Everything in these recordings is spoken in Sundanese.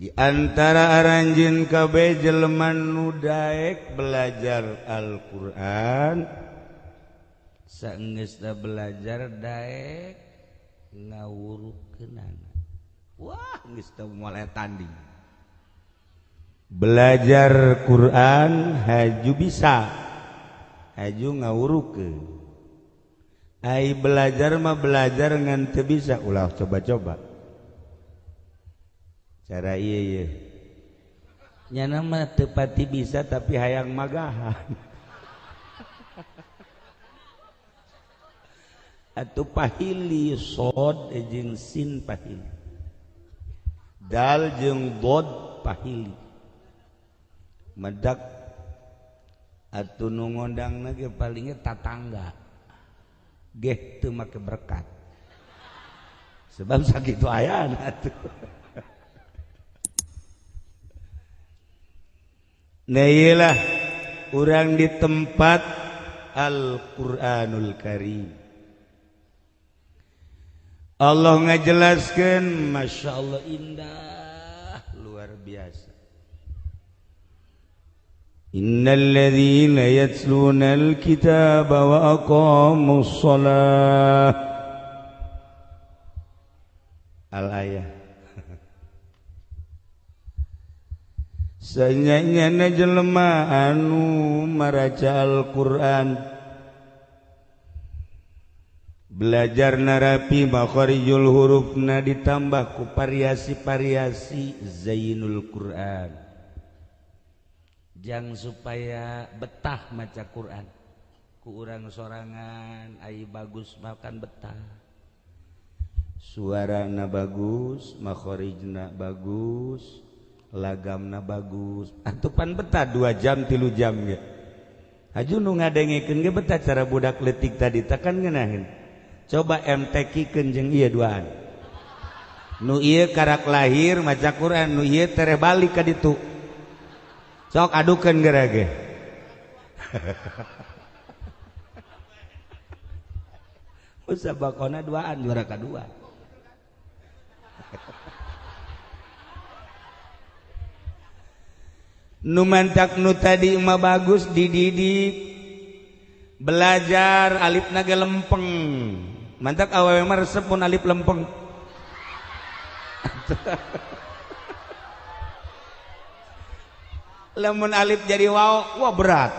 Di antara aranjeun kabeh jelema nu daek belajar Al-Qur'an, saenggeusna belajar daek ngawurukeunana. Wah, geus teu moal tanding. Belajar Quran haju bisa, haju ngawurukeun. Ai belajar mah belajar ngan teu bisa, ulah coba-coba. Cara ieu ieu. Nyana mah teu pati bisa tapi hayang magahan. Atuh pahili sod jeung sin pahili. Dal jeung dod pahili. Medak atuh nu ngondangna ge palingnya tatangga. Geh teu make berkat. Sebab sakitu ayana atuh. Nah iyalah urang di tempat Al-Qur'anul Karim. Allah ngajelaskeun, Masya Allah indah luar biasa. Innal ladzina yatluna al-kitaba wa aqamus shalah. Al-ayah. Sanyanya jelema anu maraca Al-Qur'an, belajar narapi makharijul hurufna ditambah ku variasi-variasi zainul Qur'an. Jang supaya betah maca Qur'an. Ku urang sorangan ai bagus makan betah. Suarana bagus, makharijna bagus, lagamna bagus. Atupan betah 2 jam 3 jam ge. Haju nu ngadengekeun ge betah cara budak leutik tadi tekan ngeunaheun. Coba MTQ-keun jeung ieu duaan. Nu ieu karak lahir maca Quran, nu ieu tereh balik ka ditu. Sok adukeun geura ge. Musabaqona duaan juara kadua. Nu mantak nu tadi mah bagus dididik belajar alifna ge lempeng. Mantak awewe mah resep mun alif lempeng. Lamun alif jadi waw, wah berat.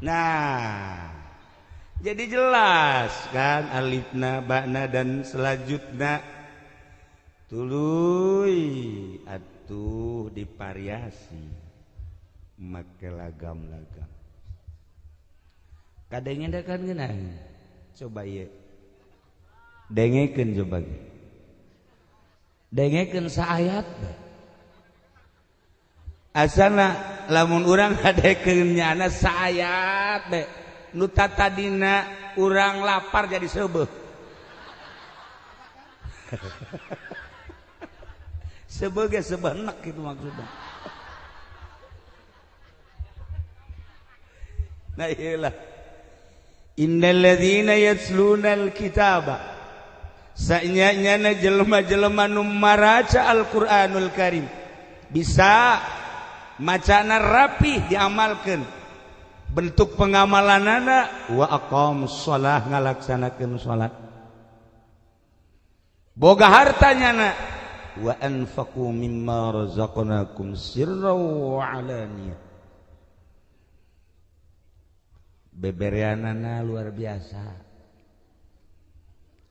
Nah, jadi jelas kan alifna, ba'na dan selanjutnya. Tuluy atuh divariasi make lagam-lagam. Kadangnya kan ngeunah. Coba ieu. Dengekeun coba ge. Dengekeun saayat bae. Asana lamun urang ngadekeun nyana saayat bae. Nu tatadina urang lapar jadi seubeuh. Seubeuh ge sebenek gitu maksudnya. Nah iyalah. Innal ladzina yatluna al-kitaba. Sanyanya jelema-jelema nu maraca Al-Qur'anul Karim. Bisa macana rapih diamalkeun. Bentuk pengamalanana wa aqamus shalah ngalaksanakeun salat. Boga hartanya wa anfaqu mimma razaqnakum sirran wa alaniyah. Bebereanana luar biasa.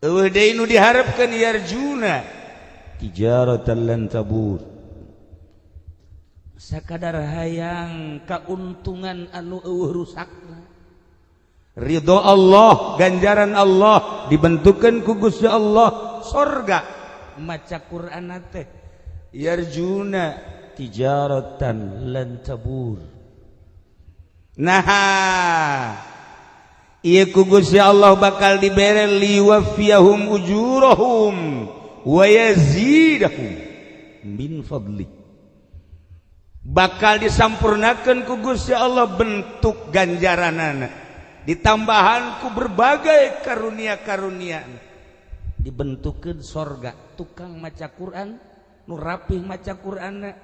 Eueuh deui nu diharapkeun yarjuna tijaratan lan tabur. Sakadar hayang kauntungan anu eueuh rusakna. Ridho Allah, ganjaran Allah dibentukeun ku Gusti Allah sorga. Maca Qur'an teh yarjuna tijaratan lan tabur. Nah, ieu ku Gusti Allah bakal dibere liwafiyahum ujurahum wa yazidahum min fadli. Bakal disampurnakeun ku Gusti Allah bentuk ganjaranana, ditambahan ku berbagai karunia-karunia. Dibentukeun sorga. Tukang maca Quran nu rapih maca Qur'anna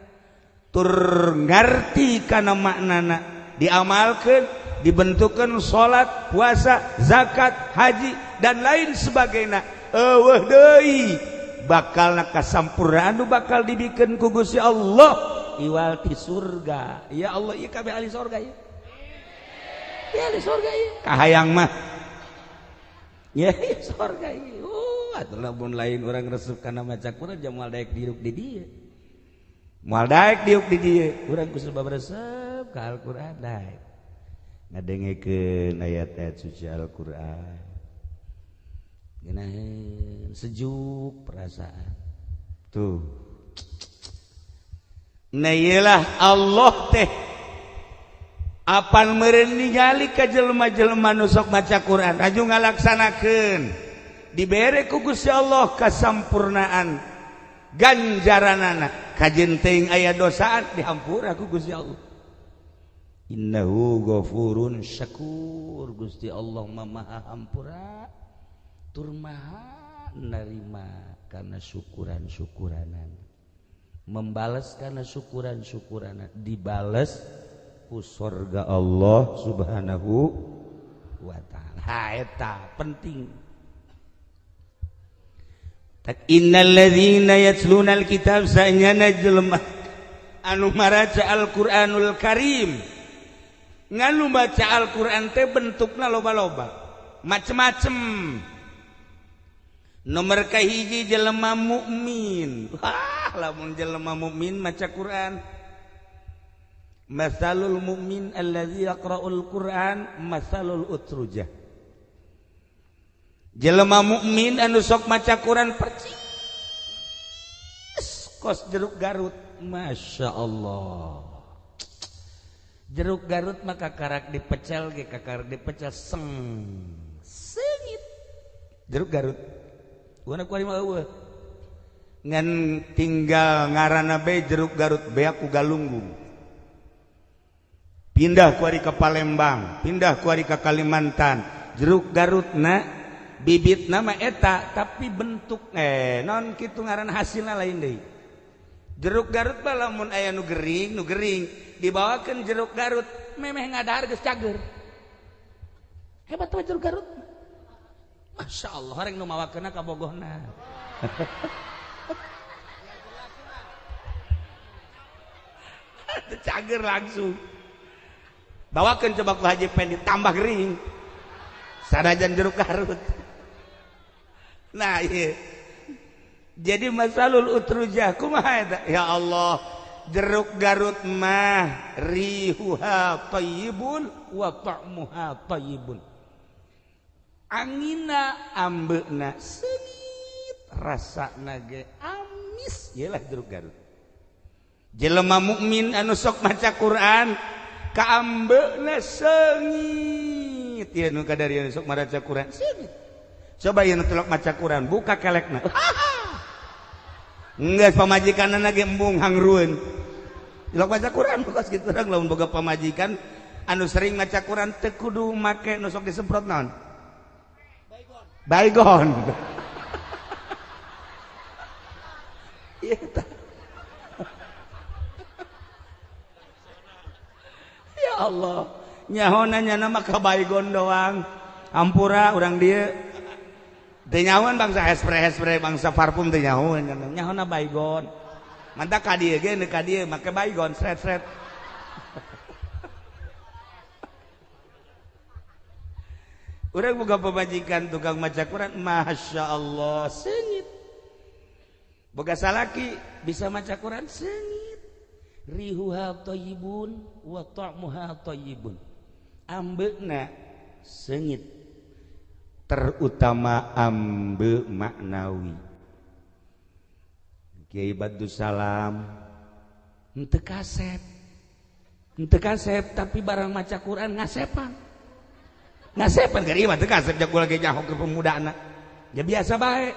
tur ngarti kana maknana diamalkeun dibentukkeun salat puasa zakat haji dan lain sebagainya eueuh deui bakalna kasampurnaan nu bakal dibikeun ku Gusti Allah iwal ti surga. Ya Allah ieu kabeh ahli surga ieu. Ya ahli surga ieu kahayang mah ya surga ieu. Atuh lamun lain urang resep kana maca Quran jam moal daek diuk di dieu. Moal daek diuk di dieu. Urang ku sebab resep ka Al-Qur'an daek. Ngadengekeun ayat-ayat suci Al-Qur'an. Geunaheun sejuk perasaan. Tuh. Nah ieulah Allah teh apan meureun ningali ka jelema-jelema nu sok maca Quran aju ngalaksanakeun. Dibere ku Gusti Allah kasampurnaan ganjaranana kajeun teuing aya dosaan dihampura ku Gusti Allah. Innahu ghafurun syakur. Gusti Allah mah maha hampura tur maha narima kana syukuran-syukuranan, membales kana syukuran-syukuranan, dibales ku sorga Allah Subhanahu wa ta'ala. Ha eta penting. Innal ladzina yatluna alkitab sanyana jelema anu maraca Al-Qur'anul Karim. Nganu baca Al-Qur'an teh bentukna loba-loba, macem-macem. Nomor kahiji jelema mukmin. Wah, lamun jelema mukmin maca Qur'an. Masalul mukmin allazi yaqra'ul Qur'an masalul utrujah. Jelema mukmin anu sok maca Quran percis kos jeruk Garut. Masya Allah. Jeruk Garut maka karak dipecel ge kakarak dipecel seng seungit. Jeruk Garut. Urang kuari mah eueuh. Ngan tinggal ngaranna bae jeruk Garut beak ku galunggung. Pindah kuari ke Palembang, pindah kuari ke Kalimantan. Jeruk Garutna bibit nama eta tapi bentuk non kitu ngaran hasilna lain deui. Jeruk Garut mah lamun aya nu gering dibawakeun jeruk Garut memeh ngadahar geus cager. Hebat mah jeruk Garut. Masya Allah horeng nu mawakeunna ka bogohna. Cager langsung. Bawakeun coba ku Haji Pendi tambah gering. Sanajan jeruk Garut. Nah iya. Jadi masalul utrujah kumaha eta? Ya Allah, jeruk Garut mah rihuha thayyibun wa ta'muha thayyibun. Angina ambeuna seungit, rasana ge amis. Iyalah jeruk Garut. Jelema mukmin anu sok maca Quran kaambeuna seungit. Ieu nu kadarieu sok maca Quran seungit. Coba ieu nu telok maca Quran buka kelekna. Enggeus pamajikanna ge embung hangrueun. Tilok maca Quran kos kitu urang lamun boga pamajikan anu sering maca Quran teu kudu make nu sok disemprot naon? Baygon. Baygon. Ieu tah. Ya Allah, nyahona nyana mah ka baygon doang. Ampura urang dieu teu nyahoan bangsa hespre-hespre bangsa parfum teu nyahoan nyahona baygon. Mantap ka dieu ge ka dieu make baygon sret-sret. Urang boga pamajikan tukang maca Quran, Masya Allah seungit. Boga salaki bisa maca Quran seungit. Rihuha thayyibun wa ta'muha thayyibun. Ambeuna seungit. Terutama ambe maknawi. Kiai Badus Salam henteu kasep. Henteu kasep tapi barang maca Quran ngasepan. Ngasepan keur ieu mah teu kasep jago lagi nyaho ke pemudana. Ya biasa bae.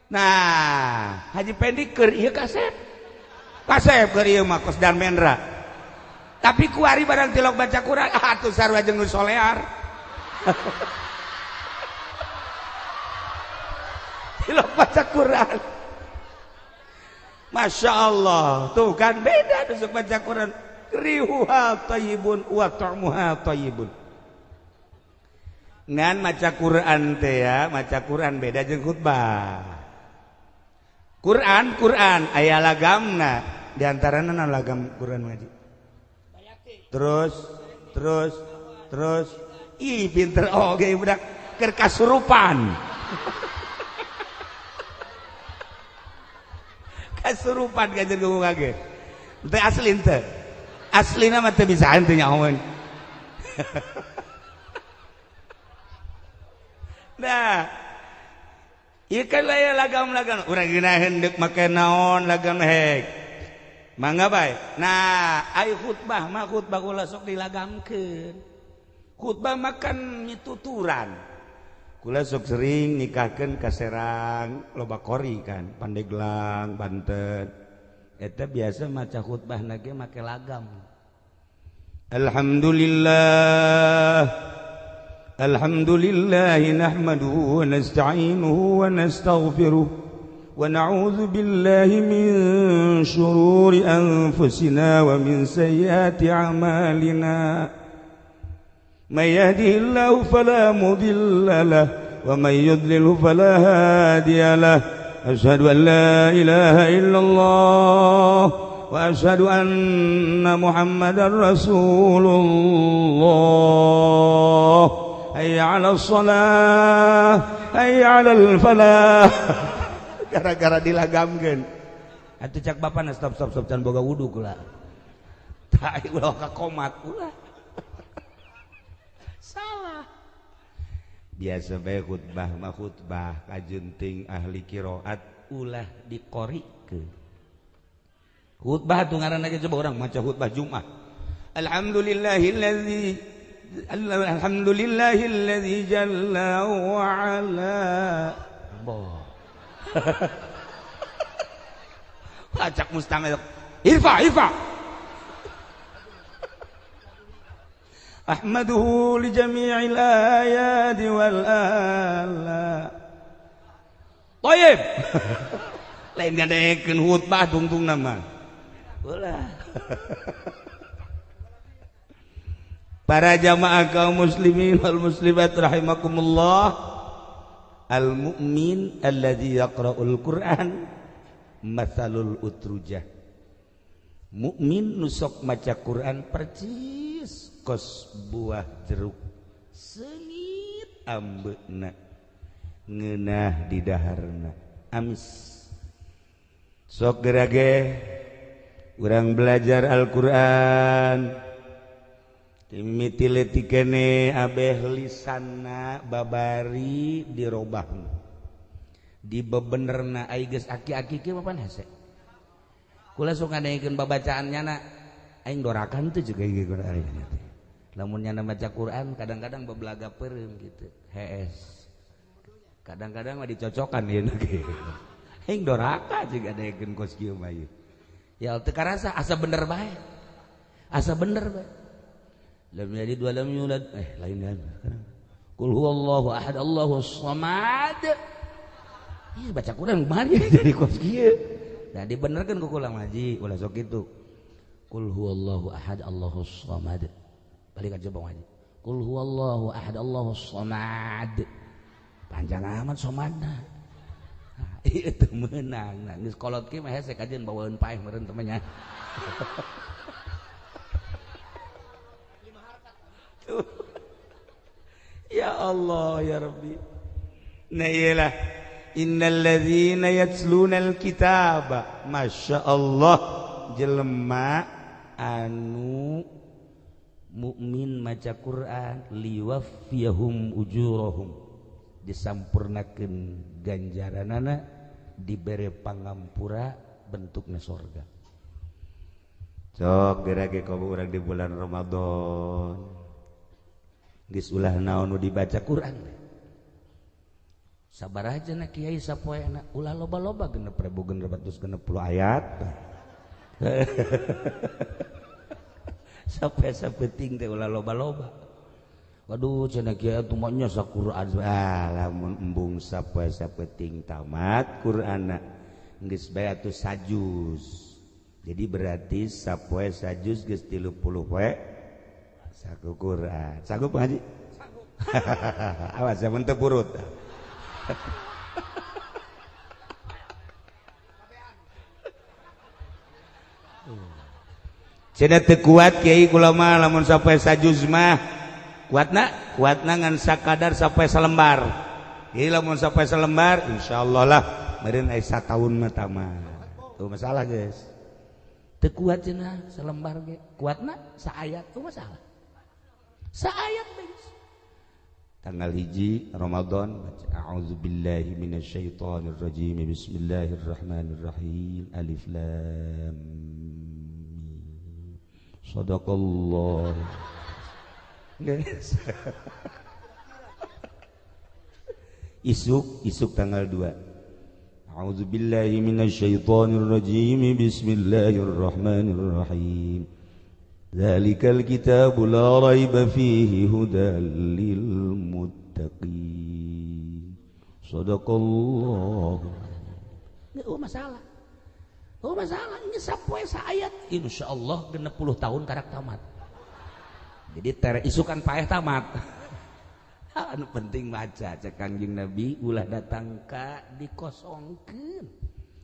Nah, Haji Pendi keur ieu kasep. Kasep keur ieu mah kos dan mendra. Tapi kuari barang tilok baca Quran, atuh sarua jeung nu solear. Tilok baca Quran. Masya Allah, tuh kan beda besok baca Quran. Rihuha thayyibun wa ta'muha thayyibun. Ngan maca Quran teh ya, maca Quran beda jeung khutbah. Quran Quran aya lagamna, di antarana naon lagam Quran ngaji. Terus terus terus ih pinter oge budak keur kasurupan. Kasurupan gajer ngomong ge. Teu asli teu. Aslina mah teu bisa teu nyahoeun. Nah, ieu kan aya lagam-lagam urang geunaheun deuk make naon lagam hek. Mangga bae. Nah, ai khutbah mah khutbah kula sok dilagamkeun. Khutbah makan mituturan. Kula sok sering nikahkeun ka Serang, loba kori kan, Pandeglang, Banten. Eta biasa maca khutbahna ge make lagam. Alhamdulillah. Alhamdulillah nahmaduhu wa nasta'inuhu wa nastaghfiruh wa na'udzu billahi min syururi anfusina wa min sayyiati a'malina. May yahdihillahu fala mudilla lahu wa may yudlilhu fala hadiya lahu. Asyhadu an la ilaha illallah wa asyhadu anna Muhammadar Rasulullah. Hayya 'alas shalah, hayya 'alal falah. Gara-gara dilagamkeun. Atuh cak bapana stop stop stop can boga wudu kula. Tah ulah ka komat ulah. Salah. Biasa bae khutbah mah khutbah kajunting ahli qiraat ulah dikorikeun. Khutbah tuh ngaranna ge coba urang maca khutbah Jumat. Alhamdulillahillazi alhamdulillahilladzi jalla wa ala. Boh. Acak mustamil. Irfa irfa. Ahmaduhu li jami'il ayati wal ala. Thayyib. Lain ngadekeun khutbah tungtung nama. Ulah. Para jamaah kaum muslimin wal muslimat rahimakumullah. Al mu'min alladzi yaqra'ul Qur'an matsalul utrujah. Mukmin nu sok maca Quran percis kos buah jeruk sengit ambeuna ngeunah di daharna amis. Sok gerage urang belajar Al-Qur'an mimiti leutik keneh abeh lisanna babari dirobahna dibebenerna ai geus aki-aki kieu papan hese. Kula sok ngadengekeun babacaan nyana aing dorakan teh juga ieu Quran teh. Lamun nyana maca Quran kadang-kadang bebelaga peureum gitu. Hees. Kadang-kadang mah dicocokan ieu ge. Aing doraka juga dengekeun kos kieu mah ieu. Ya teu karasa asa bener bae. Asa bener bae. Lam yalid wa lam yulad. Lain lain. Qul huwallahu ahad Allahus samad. Ih baca Quran kumaha jadi kos kieu. Nah dibenerkeun ku kula ngaji ulah sok kitu. Qul huwallahu ahad Allahus samad. Balik aja bang haji. Qul huwallahu ahad Allahus samad. Panjang amat somadna. Nah, ieu teu meunang. Nah geus kolot kieu mah hese kajeun bawaeun paeh meureun temannya. Ya Allah ya Rabbi. Nah iyalah innal ladzina yatlunal kitaba. Masya Allah jelema anu mukmin maca Quran liwaffiyahum ujurahum disampurnakeun ganjaranana dibere pangampura bentukna sorga. Sok gerage komo urang di bulan Ramadan geus ulah naon nu dibaca Quran. Sabar aja na kiai sapoena ulah loba-loba 6.660 ayat. Sampai sapeting teh ulah loba-loba. Waduh cenah kiai atuh mah nya saquran. Ah lamun embung sapoe sapeting tamat Qur'anna Geus bae atuh sajuz. Jadi berarti sapoe sajuz geus 30 poe saku Quran. Sanggup ngaji? Sanggup. Awas ya mun teu purut. Cenah teu kuat kiai kula mah lamun sapoe sajuz mah. Kuatna? Kuatna ngan sakadar sapoe salembar. Jadi lamun sapoe salembar insyaallah lah meureun aya sataun mah tamat. Tuh masalah guys. Teu kuat cenah salembar ge. Kuatna saayat tuh masalah. Saayat guys. Tanggal 1 Ramadan baca a'udzubillahi minasyaitonir rajim bismillahirrahmanirrahim alif lam mim sadaqallah. Guys. Isuk isuk tanggal 2 a'udzubillahi minasyaitonir rajim bismillahirrahmanirrahim dzalikal kitabu la raiba fihi hudal lil muttaqin sadaqallah. Enggak masalah. Oh masalah ini sapoe saayat insyaallah 60 tahun karak tamat. Jadi tere isukan paeh tamat. Anu penting maca cek Kangjeng Nabi ulah datang ka dikosongkeun.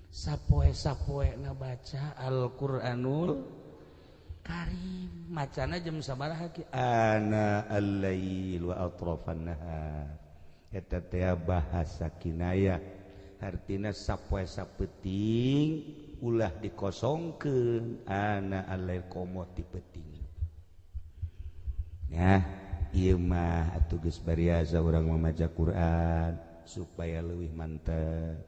Sapoe-sapoe na baca Al-Qur'anul Karim. Macana jam sabaraha ki? Ana al-lail wa atrafan nahar. Eta teh bahasa kinayah. Artina sapoe sapeting ulah dikosongkeun ana al-lail komo ti peuting. Nah, ieu mah atuh geus bariasa urang mamaca Quran supaya leuwih mantep,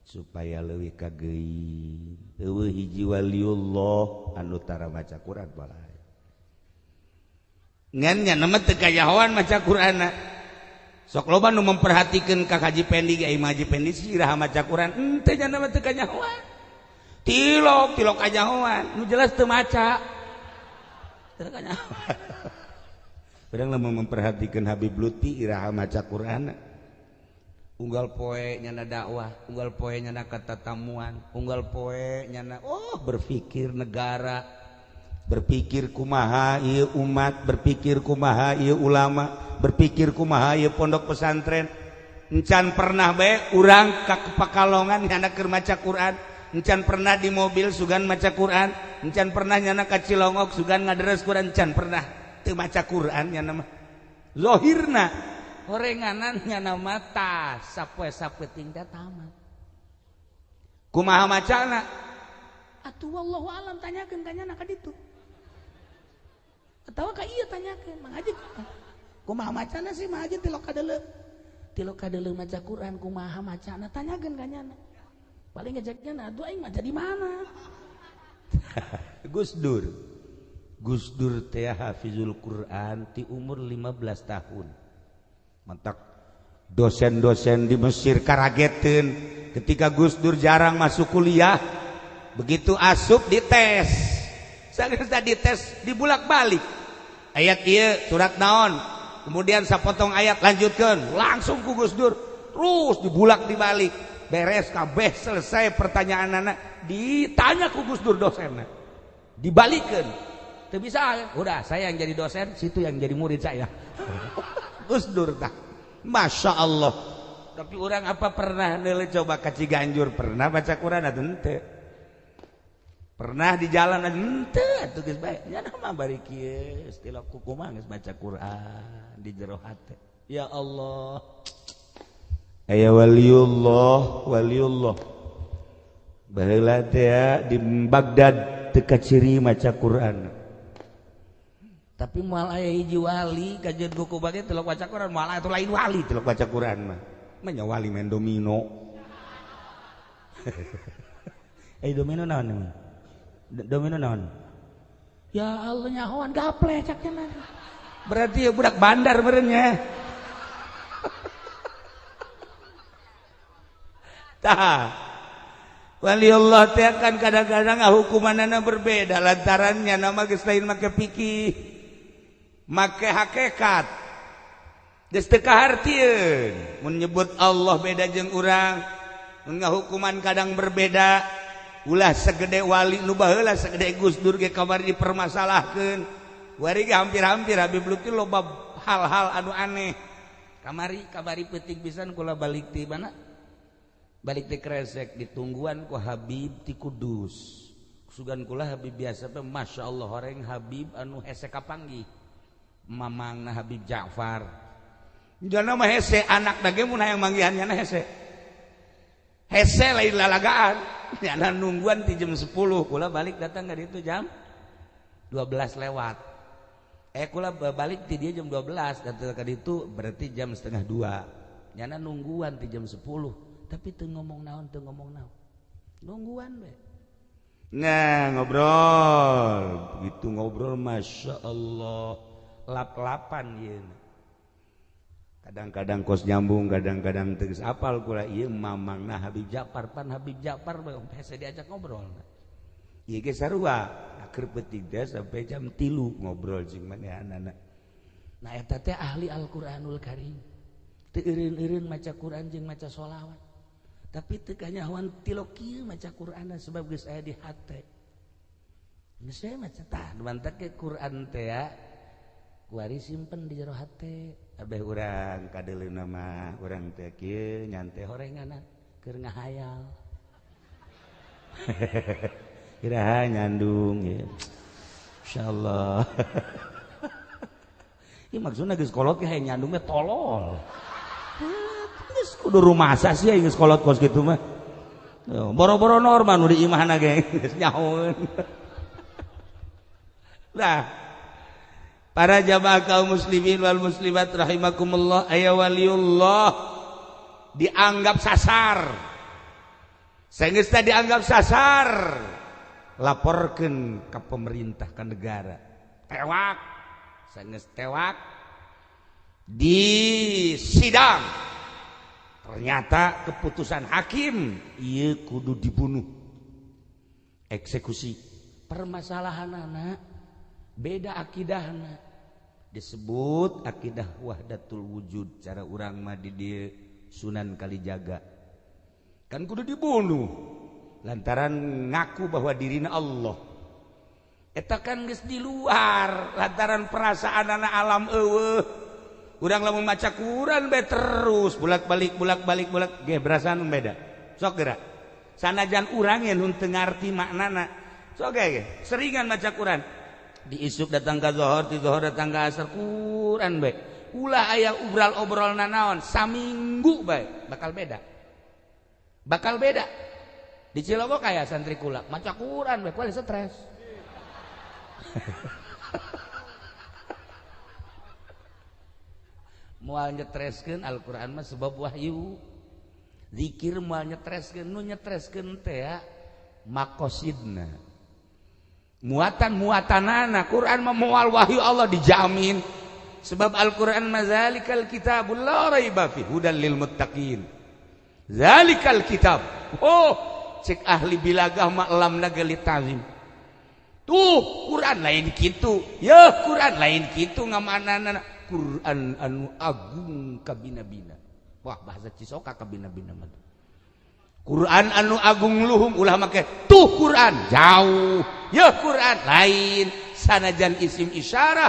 supaya leuwih kageuing. Eueuh hiji waliullah anu tara maca Quran balai. Ngan nya mah teu kayahoan maca Quranna. Sok loba nu memperhatikeun ka Haji Pendi ge Haji Pendi sirah maca Quran, henteu nya mah teu kanyahoan. Tilok tilok kanyahoan, nu jelas teu maca. Teu kanyahoan. Padahal lamun memperhatikan Habib Lutfi iraha maca Quran. Unggal poe nyana dakwah, unggal poe nyana katatamuan, unggal poe nyana oh berpikir negara, berpikir kumaha ieu umat, berpikir kumaha ieu ulama, berpikir kumaha ieu pondok pesantren. Encan pernah bae urang ka Pekalongan nyana keur maca Quran, encan pernah di mobil sugan maca Quran, encan pernah nyana ka Cilongok sugan ngaderes Quran, encan pernah teu maca Quran nyana mah. Zahirna horenganan nyana mata sapoe sapeting teh tamat. Kumaha macana? Atuh wallahu alam tanyakeun ka nyana ka ditu. Atawa ka ieu tanyakeun, Mang Haji kumaha macana sih Mang Haji tilok kadeuleu. Tilok kadeuleu maca Quran kumaha macana tanyakeun ka nyana. Paling ngejek nyana atuh aing maca di mana? Gus Dur. Gus Dur teh hafizul Quran ti umur 15 tahun. Mantak dosen-dosen di Mesir karageteun ketika Gus Dur jarang masuk kuliah, begitu asup dites. Sageus dites dibulak-balik. Ayat ieu surat naon? Kemudian sapotong ayat lanjutkeun, langsung ku Gus Dur terus dibulak dibalik. Beres kabeh selesai pertanyaanana ditanya ku Gus Dur dosenna. Dibalikeun. Teu bisa, udah saya yang jadi dosen, situ yang jadi murid saya. Gus Dur tah. Masya Allah. Tapi orang apa pernah nilai coba ke Ciganjur pernah baca Quran atau henteu? Pernah di jalan henteu atuh geus bae. Nya mah bari kieu istilah kumaha geus baca Quran di jero hate. Ya Allah. Aya waliullah, waliullah. Baheula teh di Baghdad teu kaciri maca Quran. Tapi moal aya hiji wali kajeun buku bage tilok baca Quran, moal aya lain wali tilok baca Quran mah. Mah nya wali main domino. Eh domino naon? Domino naon? Ya Allah nyahoan gaple cak cenah. Berarti ya budak bandar meureun nya. Tah. Waliullah teh kan kadang-kadang hukumanana berbeda lantarannya nama geus lain make pikir. Make hakikat geus teu kahartieun mun nyebut Allah beda jeung urang Ngahukuman kadang berbeda. Ulah segede wali nu baheula segede Gus Dur ge kamari dipermasalahkeun. Wari ge hampir-hampir Habib Lutfi loba hal-hal anu aneh. Kamari kabari peuting pisan kula balik ti mana? Balik ti Kresek ditungguan ku Habib ti Kudus. Sugan kula Habib biasa teh Masya Allah horeng Habib anu hese kapanggih. Mamangna Habib Ja'far. Jana mah hese anak dage mun hayang manggihan nyana hese. Hese lain lalagaan. Nyana nungguan ti jam 10, kula balik datang ka ditu jam 12 lewat. Kula balik ti dia jam 12, datang ka ditu berarti jam 1:30. Nyana nungguan ti jam 10, tapi teu ngomong naon, teu ngomong naon. Nungguan we. Nah, ngobrol. Begitu ngobrol Masya Allah. Lap-lapan ieu. Kadang-kadang kos nyambung, kadang-kadang tegas apal kula ieu mamangna Habib Ja'far, pan Habib Ja'far hese diajak ngobrol. Ieu ge sarua, akhir peuting teh sampai jam 3 ngobrol jeung manehanana. Nah eta teh ahli Al-Qur'anul Karim. Teu eureun-eureun maca Quran jeung maca sholawat. Tapi teu kanyahoan tilok kieu maca Qur'anna sebab geus aya di hate. Geus we maca tah mantak ke Quran teh ya. Kuari simpen di jero hate. Abeh urang kadeuleuna mah urang teh kieu nyante horenganan keur ngahayal. Iraha nyandung ya. Insyaallah. Ieu maksudna geus kolot ge hayang nyandung mah tolol. Geus kudu rumasa sih geus kolot kos kitu mah. Boro-boro normal nu di imahna ge geus nyahoeun. Lah para jamaah kaum muslimin wal muslimat rahimakumullah, aya waliullah dianggap sasar. Saenggeusna dianggap sasar, laporkeun ka pemerintah ka negara. Tewak, saenggeus tewak di sidang. Ternyata keputusan hakim ieu kudu dibunuh. Eksekusi. Permasalahanana beda akidahna. Disebut akidah wahdatul wujud cara urang mah di dieu Sunan Kalijaga. Kan kudu dibunuh lantaran ngaku bahwa dirina Allah. Eta kan geus di luar lantaran perasaanana alam eueuh. Urang lamun maca Quran bae terus bolak-balik bolak-balik bolak ge perasaan beda. Sok geura. Sanajan urang nu teu ngarti maknana. Sok ge seringan maca Quran. Diisuk datang ke zuhur, di zuhur datang ke asar, Quran bae. Ulah aya obral-obrol nanaon, saminggu bae bakal beda. Bakal beda. Di Cilogo kaya santri kula, maca Quran bae kuali stres. Moal nyetreskeun Al-Qur'an mah sebab wahyu. Zikir moal nyetreskeun, nu nyetreskeun teh ya makosidna. Muatan-muatanana Quran mah moal wahyu Allah dijamin. Sebab Al-Quran mazalikal kitabul la raiba fi hudal lil muttaqin. Zalikal kitab. Oh, cek ahli bilagah maklamna geuli tazim. Tuh Quran lain kitu. Ya Quran lain kitu ngamanana Quran anu agung kabina-bina. Wah, bahasa Cisoka kabina-bina mah. Quran anu agung luhung ulah make tuh Quran jauh. Ya Quran lain sanajan isim isyarah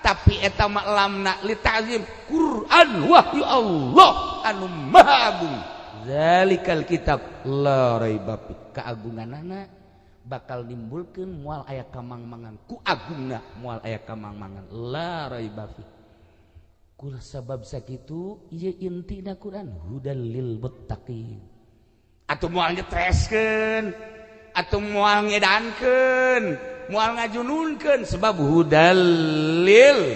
tapi eta maklamna li ta'zim Quran wahyu Allah anu maha agung. Zalikal kitab la raiba fi. Keagunganana bakal nimbulkeun moal aya kamangmangan ku agungna moal aya kamangmangan la raiba fi. Kul sabab sakitu ieu intina Quran hudal lil muttaqin. Atuh moal nyetreskeun, atuh moal ngedankeun, moal ngajununkeun sebab hudal lil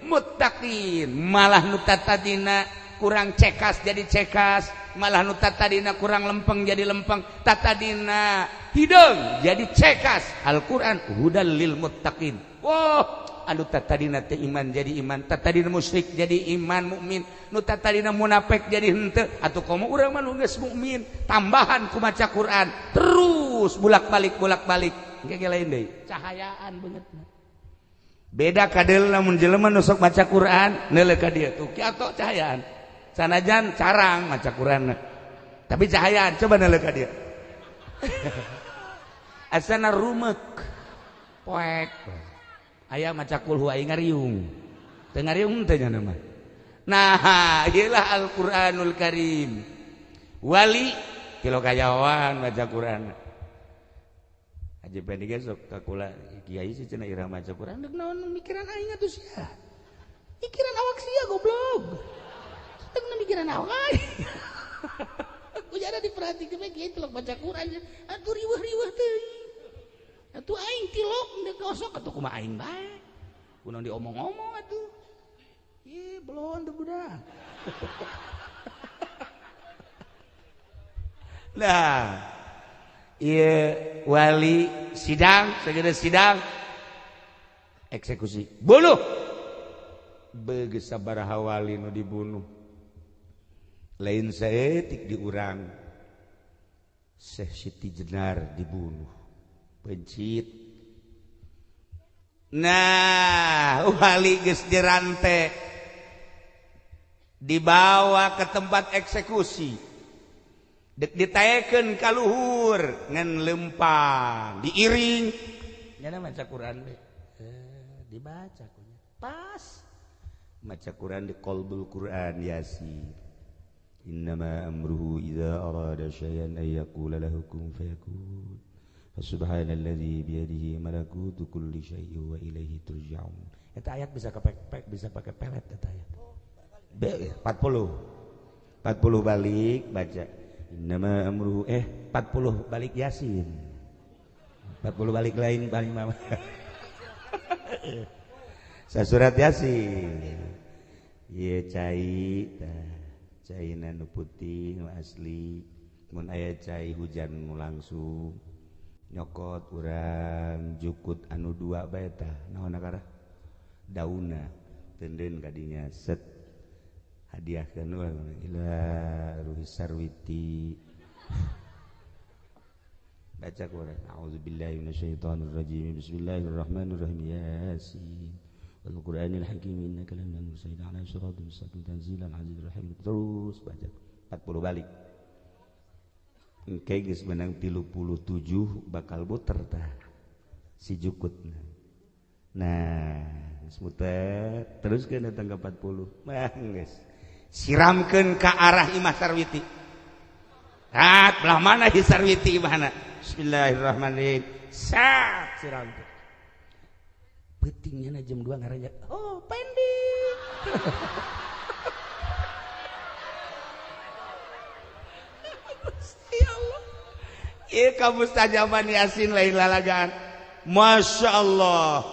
muttaqin. Malah nu tatadina kurang cekas jadi cekas, malah nu tatadina kurang lempeng jadi lempeng, tatadina hideung jadi cekas. Al-Qur'an hudal lil muttaqin. Wah, anu tatadina teh iman jadi iman, tatadina musyrik jadi iman mukmin, nu tatadina munafik jadi henteu. Atuh komo urang mah nu geus mukmin, tambahan ku maca Quran terus bolak-balik bolak-balik. Engke lain deui, cahayaan beungeutna. Beda kadeulna lamun jelema nu sok maca Quran, neuleuh ka dieu tuh kieu cahayaan. Sanajan carang maca Quran. Tapi cahayaan coba naleuk ka dia. Asana rumek. Poek. Aya maca kulhu aing ngariung. Teu ngariung teh nya mah. Nah, ieulah Al-Qur'anul Karim. Wali kilo kajawan maca Quran. Haji Pendi ge sok ka kula kiai sih cenah ira maca Quran deuk naon mikiran aing atuh sia. Mikiran awak sia goblok. Deuk mikiran awak aing. Ujana diperhatikeun we kiai tilok baca Quran atuh riweuh-riweuh teuing. Atuh aing tilok deuk kosok atuh kumaha aing bae. Kunaon diomong-omong atuh. Ih, belon teu budak. Nah, ieu wali sidang, segera sidang eksekusi. Bunuh. Begeus sabaraha wali nu dibunuh. Lain saeutik di urang. Syekh Siti Jenar dibunuh. Pencit. Nah, wali geus dirante dibawa ke tempat eksekusi. Dek ditaekeun ka luhur ngan lempang, diiring. Nyana maca Quran we. Dibaca kunya. Pas. Maca Quran di qalbul Quran Yasin. Innama amruhu idza arada syai'an ay yaqula lahu kun fayakun. Subhanalladzi biyadihi malakutu kulli syai'in wa ilaihi turja'un. Eta ayat bisa kepek-pek, bisa pakai pelet eta ayat. 40. 40 balik baca. Innama amruhu 40 balik Yasin. 40 balik lain paling mama. Sasurat Yasin. Ieu cai tah, caina nu putih nu asli. Mun aya cai hujan nu langsung nyokot urang jukut anu dua bae tah naon akara dauna teunden kadinya set hadiahkeun we ila ruhi sarwiti baca Quran a'udzubillahi minasyaitonir rajim bismillahirrahmanirrahim yasin wal qur'anil hakim innaka laminal mursalin ala siratal mustaqim tanzilal azizir rahim terus baca 40 balik. Engke geus menang 37 bakal muter tah si jukutna. Nah, geus muter teruskeun datang ke 40. Mah geus. Siramkeun ka arah Imah Sarwiti. Rat belah mana hi Sarwiti imahna? Bismillahirrahmanirrahim. Sat siramkeun. Peutingnya jam 2 ngaranjak. Oh, pending. Ya Allah. Ieu kamustajaban Yasin lain lalagaan. Masya Allah.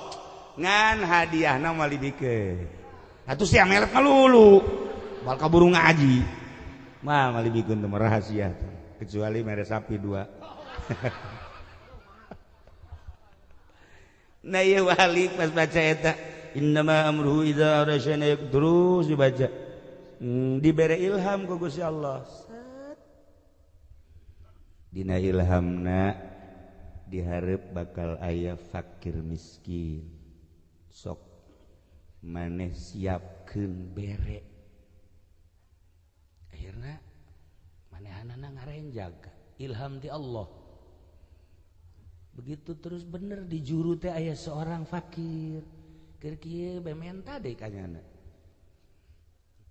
Ngan hadiahna moal dibikeun. Atuh sia melet ngalulu. Bal kaburu ngaji. Mah moal dibikeun teh rahasia. Kecuali mere sapi 2. Nah ieu wali pas baca eta innama amruhu idza arada syai'an terus dibaca. Dibere ilham ku Gusti Allah. Dina ilhamna diharap bakal aya fakir miskin sok maneh siapkeun bere akhirna manehanana ngarenjag ilham ti Allah begitu terus bener di juru teh aya seorang fakir keur kieu bae menta deui ka nyana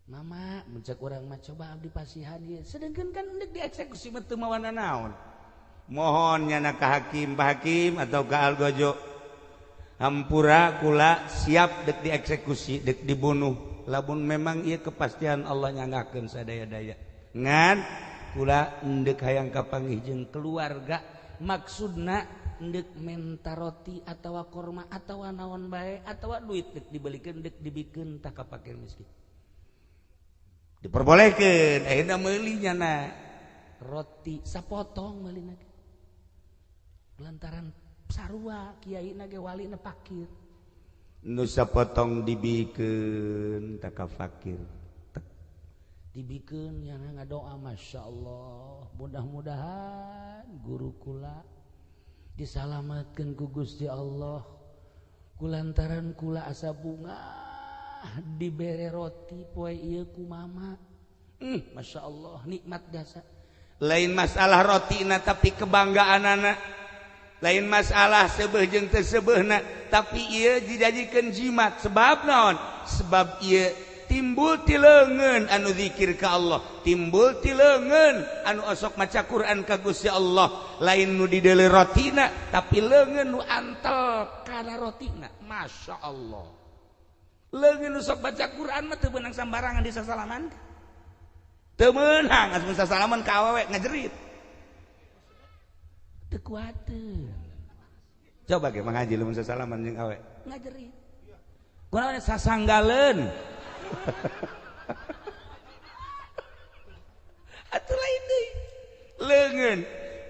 mama mencak urang mah coba abdi pasihan ieu sedengkeun kan endek dieksekusi mah teu mawana naon mohon nyana ka hakim Pak Hakim atau ka Algojo hampura kula siap dek dieksekusi dek dibunuh lamun memang ieu kepastian Allah nyanggakeun sadaya-daya ngan kula endek hayang kapanggih jeung keluarga maksudna endek menta roti atawa korma atawa naon bae atawa duit dek dibelikeun dek dibikeun tah ka fakir miskin diperbolehkan akhirnya meuli nyana roti sapotong meuli lantaran sarua kiai na ge walina fakir nu sapotong dibikeun ta ka fakir dibikeun nyana ngadoa masyaallah mudah-mudahan guru kula disalamatkeun ku Gusti Allah kulantaran kula asa bunga dibere roti poe ieu ku mama. Masya Allah nikmat jasa. Lain masalah rotina tapi kebanggaanana, lain masalah seubeuh jeung teu seubeuhna, tapi ieu dijadikeun jimat. Sebab naon? Sebab ieu timbul ti leungeun anu zikir ka Allah, timbul ti leungeun anu osok maca Quran ka Gusti Allah. Lain nu dideuleu rotina tapi leungeun nu antel kana rotina. Masya Allah, leungeun nu sok baca Quran mah teu meunang sambarangan disasalaman. Teu meunang asup sasalaman ka awewe ngajerit. Teu kuateun. Coba ge mangaji lamun sasalaman jeung awe ngajerit. Kunaon sasanggaleun. Atuh lain deui. Leungeun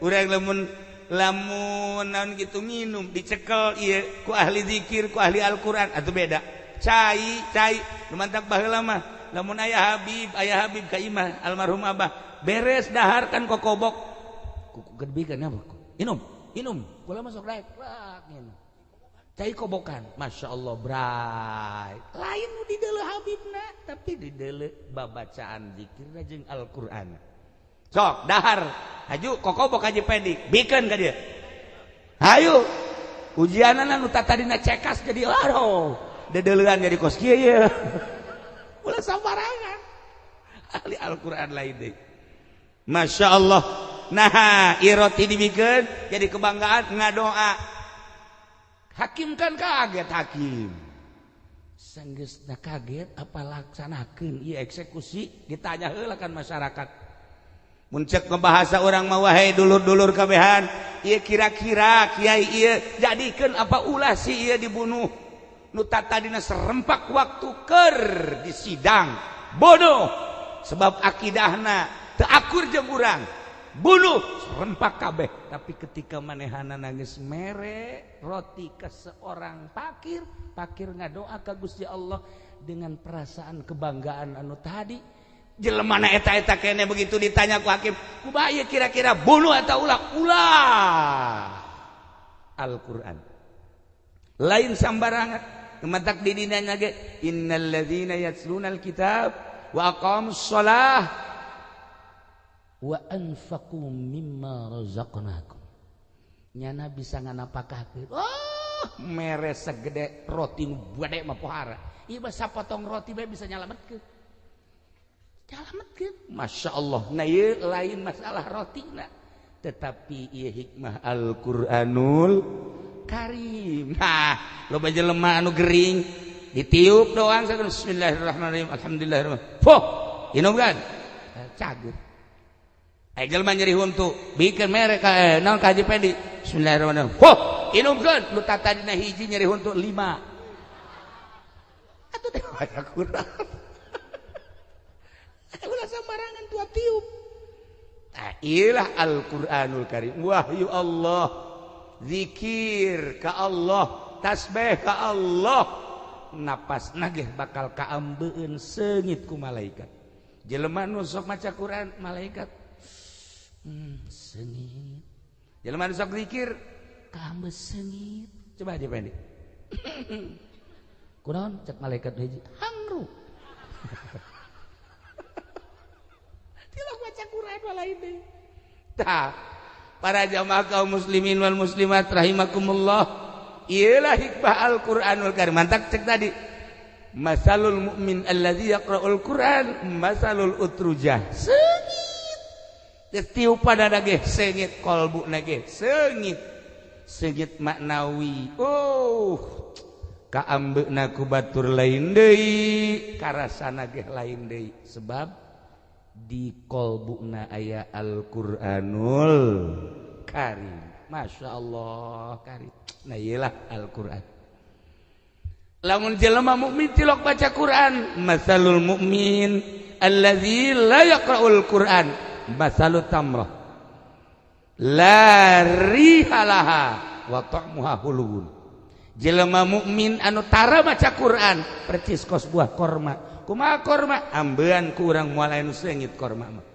urang lamun lamun naon kitu minum dicekel ieu ku ahli zikir ku ahli Al-Qur'an atuh beda. Cai cai nu mantak baheula mah lamun aya Habib ka imah almarhum abah beres dahar kan kokobok kuku gedebikeun apa inum inum kula masuk daek rak minum cai kobokan. Masya Allah bray, lain nu dideuleu Habibna tapi dideuleu babacaan zikirna jeung Al-Qur'an. Sok dahar haju kokobok haji Pedi bikeun ka dieu. Hayu ujianana nu tadina cekas jadi aduh dedeleuan jadi kos kieu ye. Ulah sambarangan ahli Al-Qur'an lain deui. Masya Allah. Nah iroti dibikeun jadi kebanggaan ngadoa. Hakim kan kaget hakim. Sanggeusna kaget apa laksanakeun ieu eksekusi ditanya heula kan masyarakat. Mun cek ngebahasa urang mah wahai dulur-dulur kabehan, ieu kira-kira kiai ieu jadikeun apa ulah si ieu dibunuh. Nu tadina serempak waktu keur di sidang bunuh sebab akidahna teu akur jeung urang. Bunuh serempak kabeh. Tapi ketika manehana nangis mere roti ke seorang pakir, pakir ngadoa ka Gusti Allah dengan perasaan kebanggaan anu tadi. Jelemana eta-eta kene begitu ditanya ku hakim, kumaha ieu kira-kira bunuh atau ulah? Ulah. Al-Qur'an. Lain sambarangan. Matak di dina ge innal ladzina yatlunal kitab wa aqamus shalah wa anfaqu mimma razaqnakum. Nyana bisa nganapakahkeun. Oh, mere segede roti nu gede mah pohara. Ieu mah sapotong roti bae bisa nyalametkeun. Nyalametkeun. Masya Allah. Nah ieu lain masalah rotina, tetapi ieu hikmah Al-Qur'anul Karim. Nah, loba jelema anu gering ditiup doang bismillahirrahmanirrahim alhamdulillahirrahmanirrahim. Fuh, inum kan? Cager. Jelema nyeri huntu bikeun mere ka naon ka Haji Pendi bismillahirrahmanirrahim. Fuh, inumkeun nu tadina hiji nyeri huntu 5. Atuh teh baca Quran. Ulah sambarangan tua tiup. Tah ieulah Al-Qur'anul Karim, wahyu Allah. Zikir ka Allah, tasbih ka Allah, napas nagih bakal kaambeun seungit ku malaikat. Jelema nu sok maca Quran malaikat sengit. Jelema nu sok zikir kaambe sengit. Coba aja pendek. Kunaon cek malaikat hiji hangru. Tilok maca Quran lain deui. Tah, para jamaah kaum muslimin wal muslimat rahimakumullah, iyalah hikmah Al-Qur'anul Karim. Mantak cek tadi masalul mukmin allazi yaqra'ul Qur'an masalul utrujah. Sengit. Tiup pada nage sengit kolbu nage sengit. Sengit maknawi. Oh, kaambeuna ku batur lain deui, karasana ge lain deui sebab di kolbuna aya Al-Qur'anul Karim. Masya Allah Karim. Nah iyalah Al-Qur'an. Lamun jelema mukmin tilok baca Quran, masalul mukmin allazi la yaqra'ul Quran masalut tamrah la riha laha wa ta'muha hulun. Jelema mukmin anu tara maca Quran percis kos buah korma. Kumaha korma? Ambean ku urang moal aya nu seungit korma mah.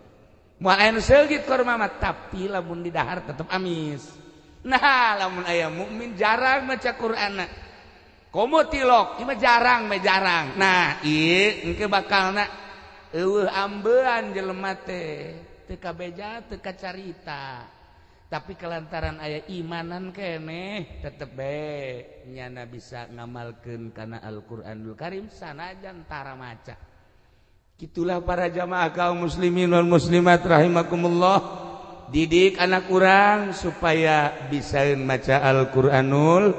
Moal aya nu seungit korma mah, tapi lamun didahar tetep amis. Nah, lamun aya mukmin jarang maca Qur'anna. Komo tilok, ieu mah jarang mah jarang. Nah, ieu engke bakalna eueuh ambean jelema teh. Teu kabeja, teu kacarita. Tapi kelantaran aya imanan keneh tetep bae nyana bisa ngamalkeun kana Al-Qur'anul Karim sanajan tara maca. Gitulah para jamaah kaum muslimin wal muslimat rahimakumullah. Didik anak urang supaya bisa maca Al-Qur'anul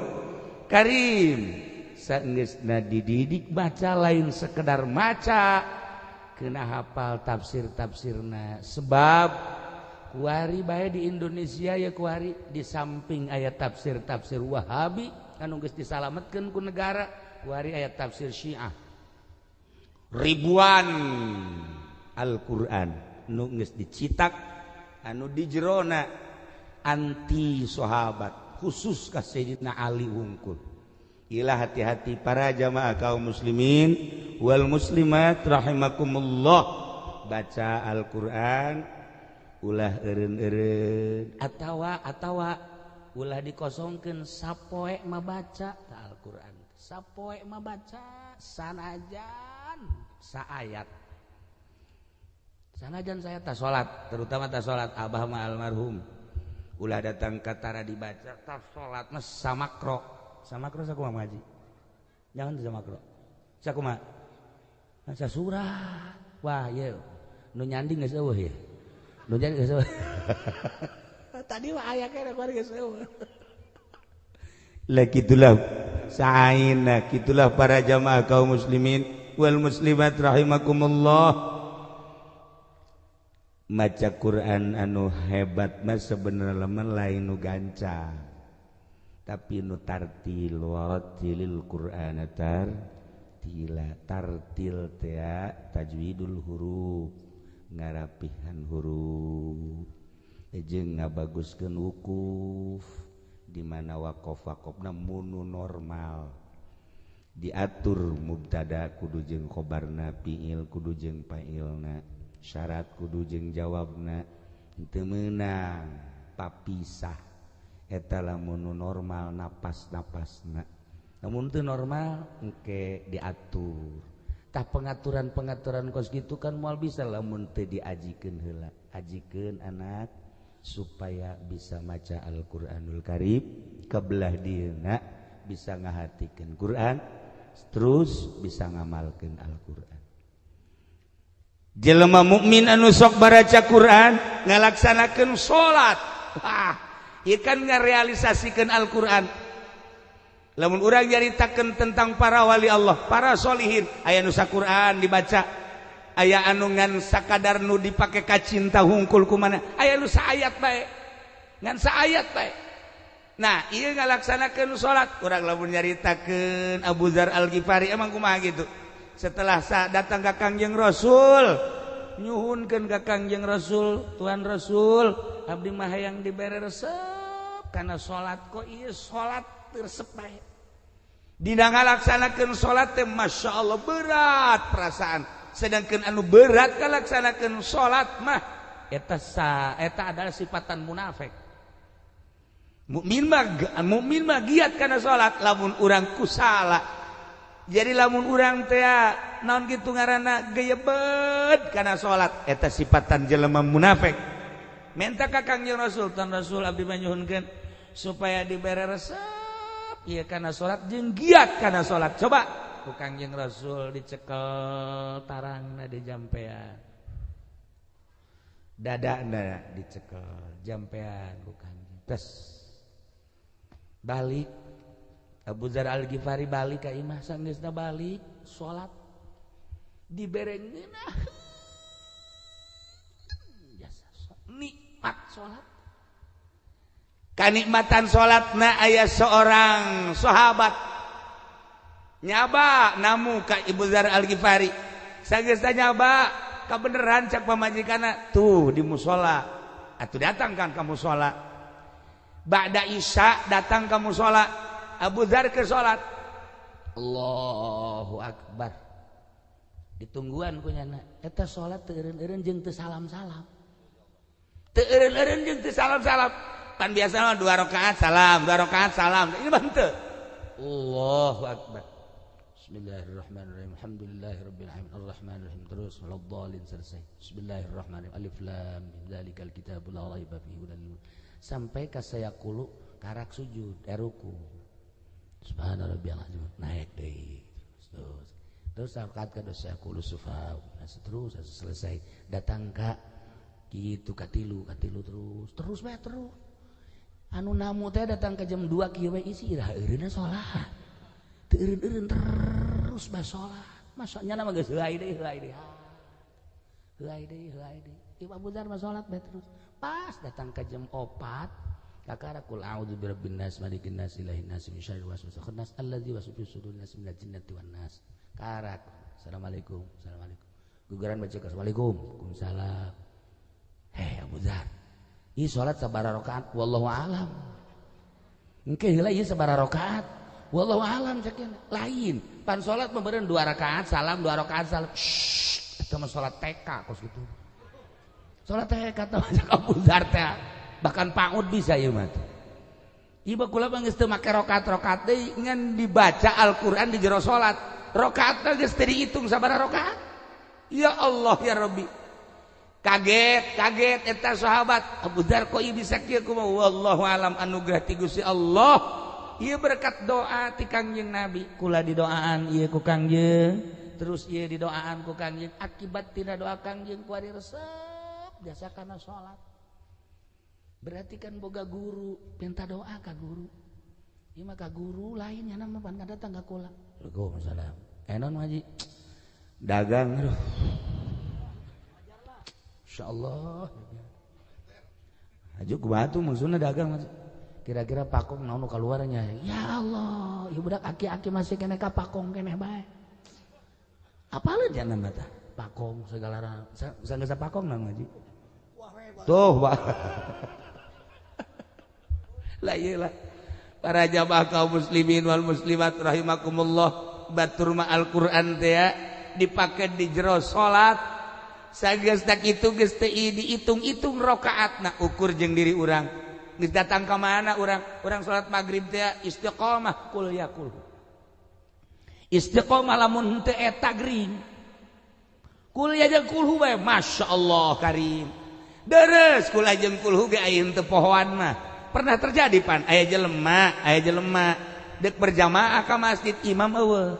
Karim. Saenggeusna dididik baca lain sekedar maca, kena hafal tafsir-tafsirna. Sebab kuari bae di Indonesia ya kuari di samping aya tafsir-tafsir Wahabi anu geus disalametkeun ku negara, kuari aya tafsir Syiah. Ribuan Al-Qur'an nu geus dicitak anu di jerona anti sahabat khusus ka Sayyidina Ali wungkul. Ilah hati-hati para jamaah kaum muslimin wal muslimat rahimakumullah. Baca Al-Qur'an ulah eureun-eureun atawa ulah dikosongkeun sapoe mah baca ta Al-Qur'an. Sapoe mah baca sanajan saayat. Sanajan saya tak salat, terutama tak salat abah mah almarhum. Ulah datang ka tara dibaca tak salat mah samakro. Samakro sakumaha ngaji? Jangan samakro. Sakumaha? Maca surah. Wah, ieu nu nyanding geus eueuh ieu. Nu nyanding geus eueuh. Tadi mah aya keneh kuari geus eueuh. Lah kitulah sa'ina, kitulah para jamaah kaum muslimin wal muslimat rahimakumullah. Maca Quran anu hebat mah sebenarnya mah lain nu gancang, tapi nu tartil. Warattilil Qur'ana tartila. Tartil teh tajwidul huruf, ngarapihan huruf jeung ngabaguskeun wukuf di mana waqaf-waqafna munu normal diatur, mubtada kudu jeung khobarna, fiil kudu jeung fa'ilna, syarat kudu jeung jawabna, teu meunang papisah. Eta lamun nu normal napas-napasna, lamun teu normal engke diatur. Tah pengaturan-pengaturan kos kitu kan moal bisa lamun teu diajikeun heula. Ajikeun anak supaya bisa maca Al-Qur'anul Karim, kebelah dieuna bisa ngahatikeun Quran, terus bisa ngamalkeun Al-Qur'an. Jelema mukmin anu sok baraca Quran ngalaksanakeun salat, wah, ieu kan ngarealisasikeun Al-Qur'an. Lamun urang nyaritakeun tentang para wali Allah, para solihin, aya nu saquran dibaca, aya anu ngan sakadar nu dipake kacinta hungkul kumana, aya nu saayat bae, ngan saayat bae. Nah, ieu ngalaksanakeun salat. Urang lamun nyaritakeun Abu Dzar Al-Ghifari emang kumaha gitu. Setelah datang ka Kangjeng Rasul, nyuhunkeun ka Kangjeng Rasul, Tuhan Rasul, abdi mah hayang dibere resep kana salat, kok ieu salat resep bae. Dina ngalaksanakeun salat teh Masya Allah berat perasaan. Sedangkan anu berat ngalaksanakeun salat mah eta adalah sifatan munafik. Mukmin mah giat kana salat, lamun urang kusala. Jadi lamun urang teh naon kitu ngaranna geyebet kana salat, eta sifatan jelema munafik. Minta ka Kangjeng Rasul, Tuan Rasul abdi mah nyuhunkeun supaya dibere resep ieu kana salat jeung giat kana salat. Coba ku Kangjeng Rasul dicekel tarangna di jampean. Dadana dicekel jampean ku Kangjeng. Tes balik Abu Dzar Al-Ghifari balik ka imah, sanggeusna balik salat dibere ngeunah jasa nikmat salat. Kanikmatan salatna aya seorang sahabat nyaba namu ka Ibu Dzar Al-Ghifari. Sanggeusna nyaba kabeneran cak pamajikanna tuh di musala. Atuh datang kan ka musala. Ba'da Isya datang ka musala. Abu Dzar ke salat. Allahu Akbar. Ditungguan ku nyana. Eta salat teu eureun-eureun jeung teu salam-salam. Teu eureun-eureun jeung teu salam-salam. Pan biasa mah 2 rakaat salam, 2 rakaat salam. Ini mah henteu. Allahu Akbar. Bismillahirrahmanirrahim. Alhamdulillahirabbil alamin. Arrahmanirrahim. Terus waladdallin selesai. Bismillahirrahmanirrahim. Alif lam mim dzalikal kitabul la raiba fihi hudal. Sampai ka sayaqulu karak sujud, ruku. Subhana rabbiyal azim. Naik deui. Terus. Terus rakaat ka sayaqulu sufa. Terus selesai. Datang ka kitu katilu, katilu terus. Terus bae terus. Anu namu teh datang ke jam 2 kieu we isi iraha eureunna salat. Teu eureun-eureun terus bae salat. Masanya mah geus heulai deui, heulai deui. Heulai deui, heulai deui. Ieu Abu Dzar mah salat bae terus. Pas datang ke jam 4 kakara kul a'udzu birabbin nas malikin nas ilahin nas min syarril waswasil khannas allazi yuwaswisu fi sudurin nas minal jinnati wan nas. Karak. Assalamualaikum. Assalamualaikum. Gugaran baca assalamualaikum. Waalaikumsalam. Hei Abu Dzar. Ieu salat sabaraha rakaat wallahu alam. Engke heula ieu sabaraha rakaat wallahu alam cek lain. Pan salat mah beureun 2 rakaat salam 2 rakaat salam. Shh, eta mah salat TK kos kitu. Salat TK teh cek Abu Dzar teh. Bahkan PAUD bisa ieu mah. Ieu mah kula mah geus teu make rakaat-rakaat deui ngan dibaca Al-Qur'an di jero salat. Rakaatna geus teu dihitung sabaraha rakaat. Ya Allah ya Rabbi. Kaget, kaget eta sahabat Abu Dzar kok ieu bisa kieu kumaha wallahu alam anugerah ti Gusti Allah. Ieu berkat doa ti Kangjeng Nabi. Kula didoaan ieu ku Kangjeng, terus ieu didoaan ku Kangjeng. Akibat tina doa Kangjeng kuari resep jasa kana salat. Berarti kan boga guru, minta doa ka guru. Ieu mah ka guru lain nya mah pan datang ka kula. Waalaikumsalam. Enon haji dagang aduh. Insyaallah. Aju kumaha tuh maksudna dagang kira-kira pakong naon nu kaluarnya. Ya Allah, ieu budak aki-aki masih keneh ka pakong keneh bae. Apaleun jana mah tah? Pakong segala sanggeus pakong naon haji. Tuh, Pak. Lah ieu lah. Para jamaah kaum muslimin wal muslimat rahimakumullah, batur mah Al-Qur'an teh dipake di jero salat. Sageus tak itu geus teu dihitung-hitung rakaatna ukur jeung diri urang. Geus datang ka mana urang? Urang salat magrib teh istiqomah kul ya kul. Istiqomah lamun henteu eta gering. Kul ya jeung kulhu bae masyaallah karim. Deres kul jeung kulhu ge aya henteu pohoan mah. Pernah terjadi pan aya jelema deuk berjamaah ka masjid imam eueuh.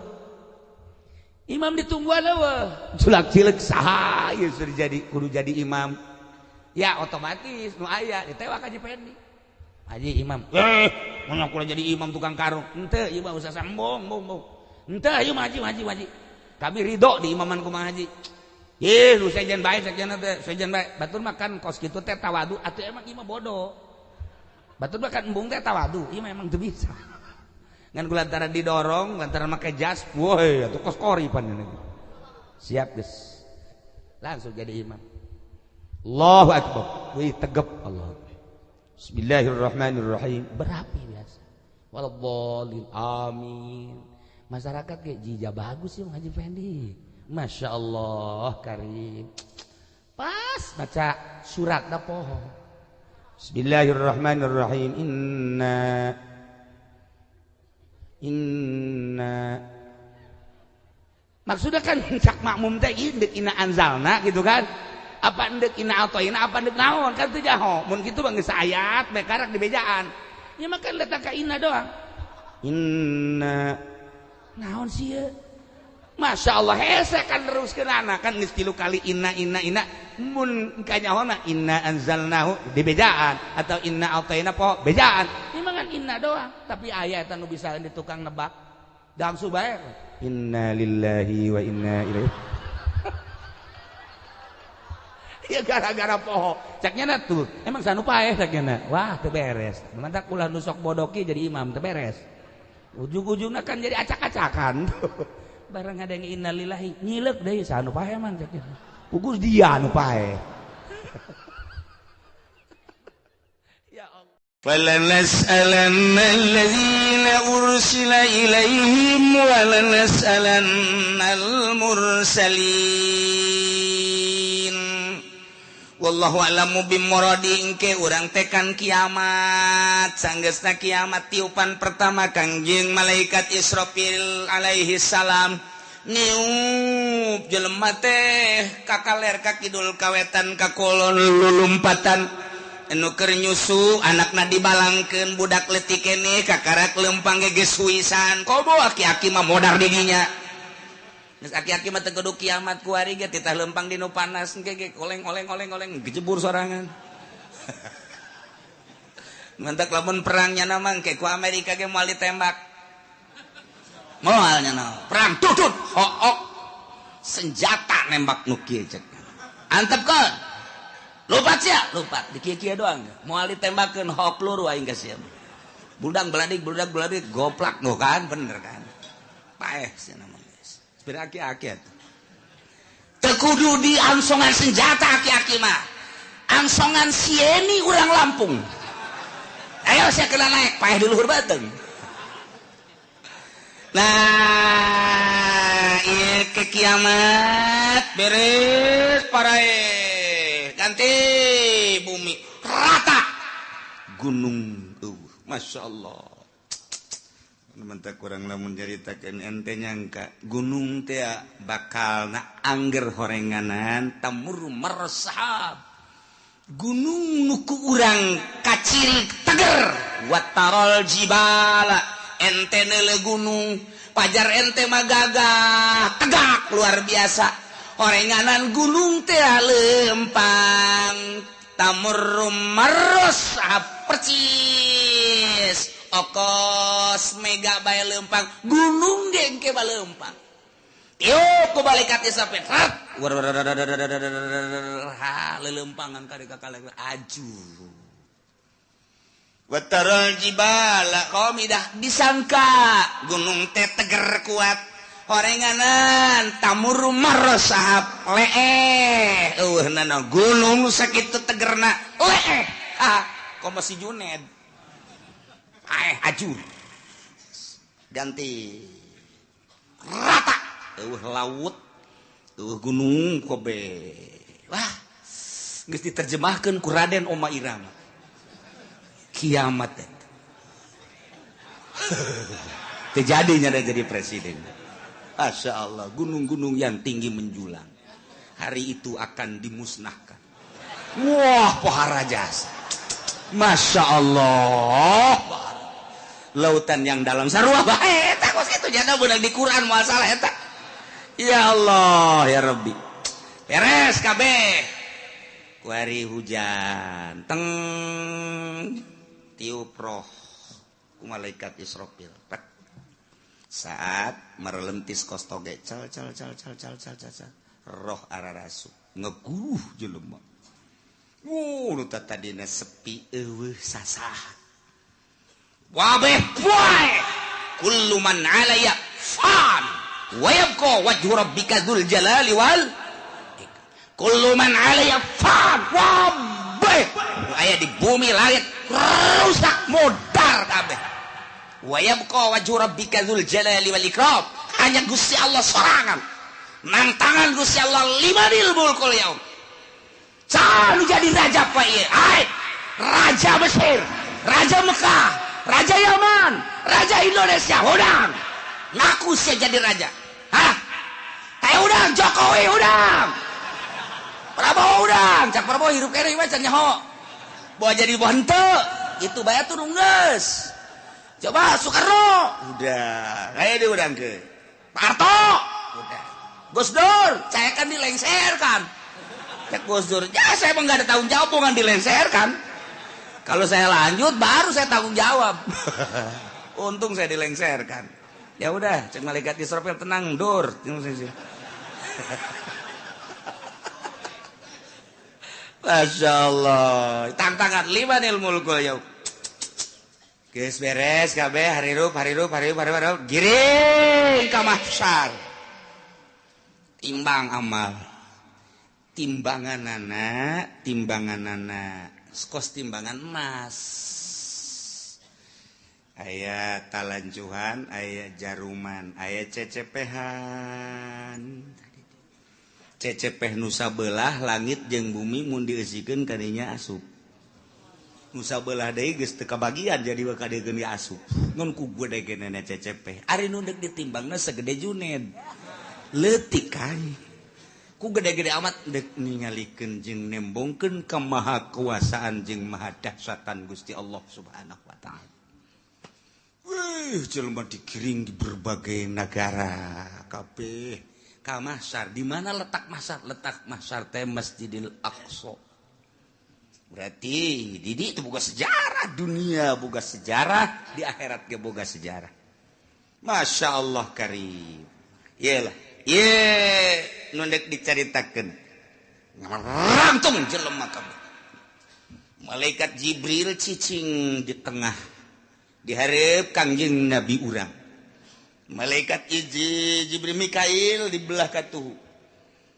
Imam ditungguan eueuh. Culak cileuk saha ieu sudah jadi kudu jadi imam. Ya otomatis nu aya ditewak Haji Pendi. Haji imam. Mun aku jadi imam tukang karung. Henteu ieu mah usah sambung, bung. Henteu ieu mah haji haji. Kami ridho di imaman kumaha haji. Ih, nu sejen bae sejen teh, sejen bae. Batur mah kan kos kitu teh tawadu atuh emang ieu mah bodoh. Batur mah kan embung teh tawadu, ieu mah emang teu bisa. Ngan lantaran didorong, lantaran make jas, woi atuh kos kori pan ini. Siap geus. Langsung jadi imam. Allahu akbar. Wih tegep Allah. Bismillahirrahmanirrahim. Berapi biasa. Waladhdallin. Amin. Masyarakat kayak jija bagus sih Haji Fendi. Masya Allah karim. Pas baca suratna poho. Bismillahirrahmanirrahim. Inna Inna maksudnya kan cak makmum teh indek inna anzalna gitu kan, apa endek inna atoina apa endek naon kan teu jaho mun kitu mah geus ayat bae karak di bejaan ya mah kan datang ka inna doang inna naon sih ieu Masya Allah hese kan neruskeunana kan geus 3 kali inna inna inna mun kanyaho mah inna anzalnahu di bejaan atau inna atoina poho bejaan ieu mah kan inna doang tapi aya eta nu bisa di tukang nebak dangsu bae inna lillahi wa inna ilaihi ya gara-gara poho ceknya na tuh emang sanu paeh ceknya na wah teu beres mantak ulah nu sok bodoki jadi imam teu beres ujung-ujungna kan jadi acak-acakan bareng ada yang inna lillahi nyileuk deui sanu paeh man ceknya pugus dia nu paeh ya Allah. فَلَنَسْأَلَنَّ الَّذِينَ أُرْسِلَ إِلَيْهِمْ وَلَنَسْأَلَنَّ الْمُرْسَلِينَ. Wallahu a'lamu bimuradi engke urang tekan kiamat sanggeusna kiamat tiupan pertama Kangjeng malaikat Israfil alaihi salam niup jelema teh kakaler ka kidul kawetan ka kolon lulumpatan anu keur nyusu anakna dibalangkeun budak leutik keneh kakarak lempang ge geus huisan komo aki-aki mah modar didinya. Aki-aki mah teu kudu kiamat kuari ge titah lempang di nu panas engke ge oleng-oleng-oleng-oleng gejebur sorangan. Mantak lamun perangnya na mah engke ku Amerika ge moal ditembak. Moal nya na. Perang tutut hook senjata nembak nu kieu cek. Antepkeun. Lupat sia, lupat di kieu-kieu doang. Moal ditembakeun hook peluru aing ka sia. Budak beladik goplak nu kan bener kan. Paeh sia mah. Beraki-aki teu kudu di angsongan senjata aki-aki mah angsongan sieni urang Lampung ayo saya kena naik paeh di luhur bateng. Nah ieu ke kiamat beres parae ganti bumi rata gunung Masya Allah. Mentah kurang lamun nyaritakeun ente nyangka gunung teh bakal na angger horenganan tamur mersahab gunung nu ku urang kaciri teger watarol jibala ente neule gunung pajar ente mah gagah tegak luar biasa horenganan gunung teh lempang tamur mersahab percis okos mega bae lempang gunung ge engke balempang tiup ku malaikat sampai rat ha lelempangan ka kakale aju watarul jibala qamidah disangka gunung teh teger kuat horenganan tamur marosahab leeh eueuh nana gunung sakitu tegerna leeh ha komo si Juned aju ganti rata eueuh laut eueuh gunung kobe wah geus diterjemahkeun ku Raden Oma Irama kiamat eta teu jadi nya jadi presiden. Masya Allah gunung-gunung yang tinggi menjulang hari itu akan dimusnahkan. Wah pohara jasa Masya Allah lautan yang dalam sarua bae eta kos kitu jana beunang di Quran moal salah eta. Ya Allah ya Rabbi beres kabeh kuari hujan teng tiup roh ku malaikat Israfil pek saat merelentis kos toge cal cal cal cal cal cal cal roh ararasu ngeguruh jelema. Nu tadina sepi eueuh sasah wabeh poe kullu man 'alayya fan wa yabqa wajhu rabbika dzul jalali wal kullu man 'alayya fan wabeh aya di bumi langit rusak modar kabeh wa yabqa wajhu rabbika dzul jalali wal ikram hanya Gusti Allah sorangan nang tangan Gusti Allah limanil mulkul yaum. Sanu jadi raja pak ieu ai raja Mesir, raja Mekah, raja Yaman, raja Indonesia udang ngaku sia jadi raja. Hah? Teh udang Jokowi udang. Prabowo udang, cak Prabowo hirup kene mah can nyaho. Bawa jadi boh henteu, itu bae atuh geus. Coba Soekarno, udah, aya diudangkeun. Pak Harto, udah. Gus Dur, saya kan dilengserkan. Cek Gus Dur, ya saya emang nggak ada tanggung jawab, bukan dilengserkan. Kalau saya lanjut, baru saya tanggung jawab. Untung saya dilengserkan. Ya udah, cek malaikat Israfil tenang, Dur. Masya Allah. Tantangan limanil mulkul yaum. Geus beres kabeh harirup harirup harirup harirup giring ka mahsyar. Timbang amal. Timbanganana, timbanganana, kos timbangan emas. Aya talanjuhan, aya jaruman, aya cecepehan. Cecepeh nu sabelah langit jeung bumi mun dieusikeun kadinya asup. Nu sabelah deui geus teu kabagian jadi we kadegeun asup. Ngan ku gede genena cecepeh. Ari nu deuk ditimbangna segede Juned. Leutik kan. Ku gede-gede amat dek ningalikeun jeung nembongkeun kemahakuasaan jeung mahadahsyatan Gusti Allah Subhanahu wa taala. Wih, jelema digiring di berbagai negara kabeh ka Mahsyar. Di mana letak Mahsyar? Letak Mahsyar teh Masjidil Aqsa. Berarti di itu boga sejarah dunia, boga sejarah di akhirat ge boga sejarah. Masya Allah karim. Iyalah, ye nu dek dicaritakeun. Ngarangtung jelema kabeh. Malaikat Jibril cicing di tengah dihareup Kangjeng Nabi urang. Malaikat Jibril Mikail di belah katuhu.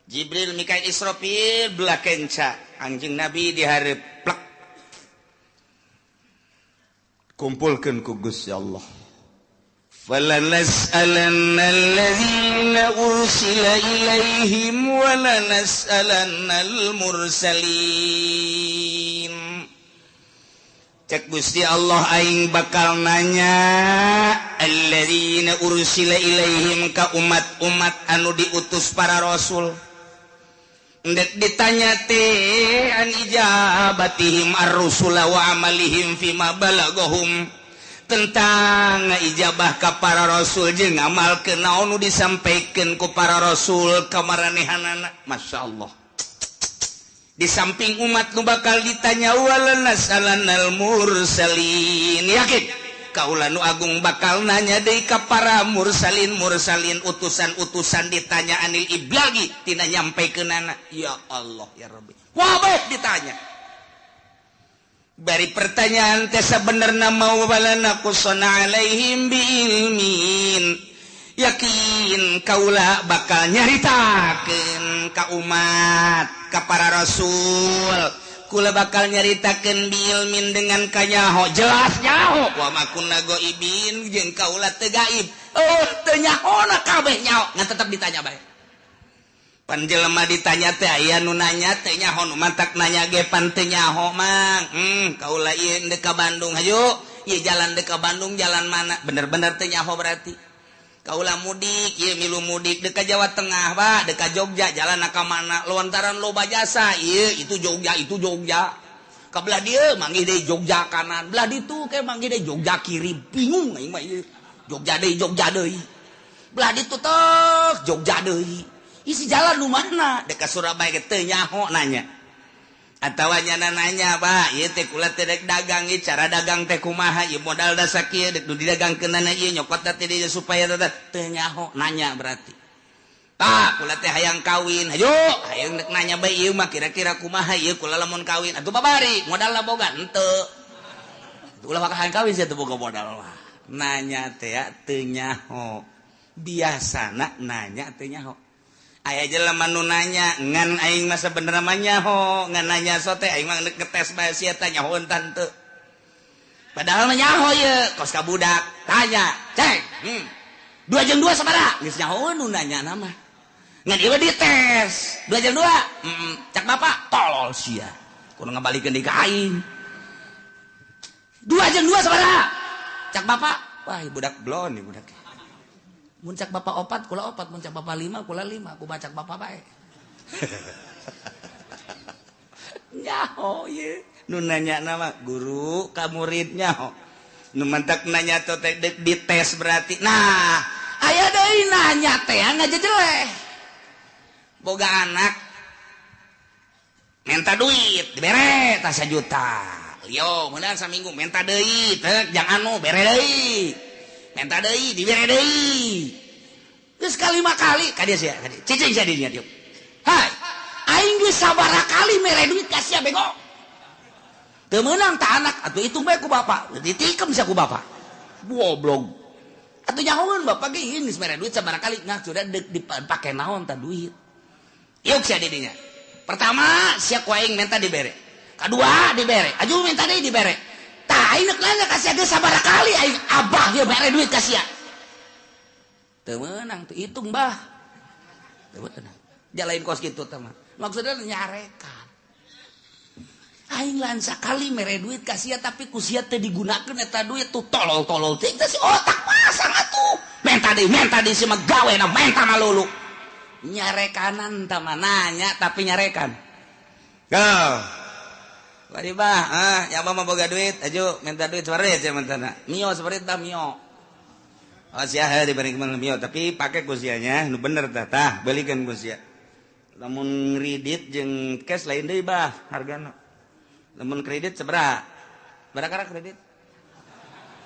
Jibril Mikail Israfil belah kenca. Kangjeng Nabi dihareup plek. Kumpulkeun ku Gusti Allah. فَلَنَسْأَلَنَّ الَّذِينَ أُرْسِلَ إِلَيْهِمْ وَلَنَسْأَلَنَّ الْمُرْسَلِينَ. Cek Gusti Allah aing bakal nanya alladzina ursila ilaihim ka umat-umat anu diutus para rasul. Ndek ditanya teh an ijabatihim ar-rusula wa amalihim fima balagahum, tentang ijabah ka para rasul jeung ngamalkeun naon nu disampaikeun ku para rasul ka maranehanana. Masya Allah. Di samping umat nu bakal ditanya walanasalanal mursalin, yakin kaula nu agung bakal nanya deui ka para mursalin mursalin utusan-utusan ditanya anil iblagi tina nyampaikeunana. Ya Allah ya Rabbi, wabeh ditanya. Bari pertanyaan teh sabenerna mau walana qusana alaihim biilmin, yakin kaula bakal nyaritakeun ka umat ka para rasul, kula bakal nyaritakeun biilmin dengan kanyaho jelas nyaho wa ma kunna ghaibin jeung kaula teu gaib, oh teu nyahona kabeh nyaho ngan tetep ditanya bae. Pan jelema ditanya teh aya nu nanya teh nyaho nu mantak nanya ge pan teu nyaho mang. Kaula ieu deuk ka Bandung hayu, ieu jalan deuk ka Bandung jalan mana? Bener-bener teu nyaho berarti. Kaula mudik, ieu milu mudik deuk ka Jawa Tengah, Pak, deuk ka Jogja jalan ka mana? Lontaran loba jasa, ieu itu Jogja, itu Jogja. Ka belah dieu manggih deui Jogja kanan, belah ditu ke manggih deui Jogja kiri, bingung aing mah ieu. Jogja deui, Jogja deui. Belah ditu tek Jogja deui. Isi jalan nu mana? Dek ka Surabaya ge teu nyaho nanya. Atawa nyana nanya, Pak, ieu teh kula teh dek dagang ieu cara dagang teh kumaha? Ieu modal da sakieu dek nu didagangkeunana ieu nyokot teh dieu supaya teu nyaho nanya berarti. Pak, kula teh hayang kawin. Hayu, hayang dek nanya bae ieu mah kira-kira kumaha ieu kula lamun kawin. Atuh babari, modalna boga henteu. Ulah bakal hayang kawin sia teu boga modal mah. Nanya teh teu nyaho. Biasana nanya teu nyaho. Aya jelema nu nanya ngan aing mah sabenerna mah nyaho, ngan nanya sote aing mah ngetes bae sia teh nyaho tante. Padahal mah nyaho ieu kos ka budak tanya, "Ceng, 2 jeung 2 sabaraha?" Geus nyaho nu nanya mah. Ngan ieu dites, 2 jeung 2. Cak bapak tolol sia. Kudu ngabalikeun deui ka aing. 2 jeung 2 sabaraha? Cak bapak, wah budak blon nih budak. Mun cak bapak 4, kula 4, mun cak bapak 5, kula 5, ku bacak bapak bae. Nyaho ye. Nu nanya nama guru ka murid nyaho. Nu mantak nanya teh dek dites berarti. Nah, aya deui nanya teh ngajejeleh. Boga anak minta duit, dibere tah 1 juta. Lio, meunang saminggu minta deui, teh jang anu bere deui. Minta deui, dibere deui. Geus kalima kali ka dieu sia, ka dieu. Cicing sia dinya dieu. Hai, aing geus sabaraha kali mere duit ka sia bego. Teu meunang ta anak, atuh hitung bae ku bapak. Ditikem sia ku bapak. Goblok. Atuh nyahoeun bapak ge ieu geus mere duit sabaraha kali, ngah sudah deuk dipake naon ta duit. Yuk sia di dinya. Pertama sia ku aing minta dibere. Kadua dibere, aju minta deui dibere. Tah aing nanya ka sia geus sabaraha kali aing abah ieu mere duit ka sia. Teu meunang teu hitung bah. Teu meunang. Jalain kos kitu teh mah. Maksudnya nyarekan. Aing lan sakali mere duit ka sia tapi ku sia teh digunakeun eta duit tuh tolol-tolol teh si otak pasang atuh. Menta deui si mah gawena menta malulu. Nyarekanan tah mah nanya tapi nyarekan. Go. Bari bah, ya mah boga duit, aju minta duit separit sia mentana. Mio separit tah mio. Oh sia heuh diberi mio tapi pake ku sia nya nu bener tah tah belikeun ku sia. Lamun kredit jeung cash lain deui bah hargana. Lamun kredit sabaraha? Berapa kredit?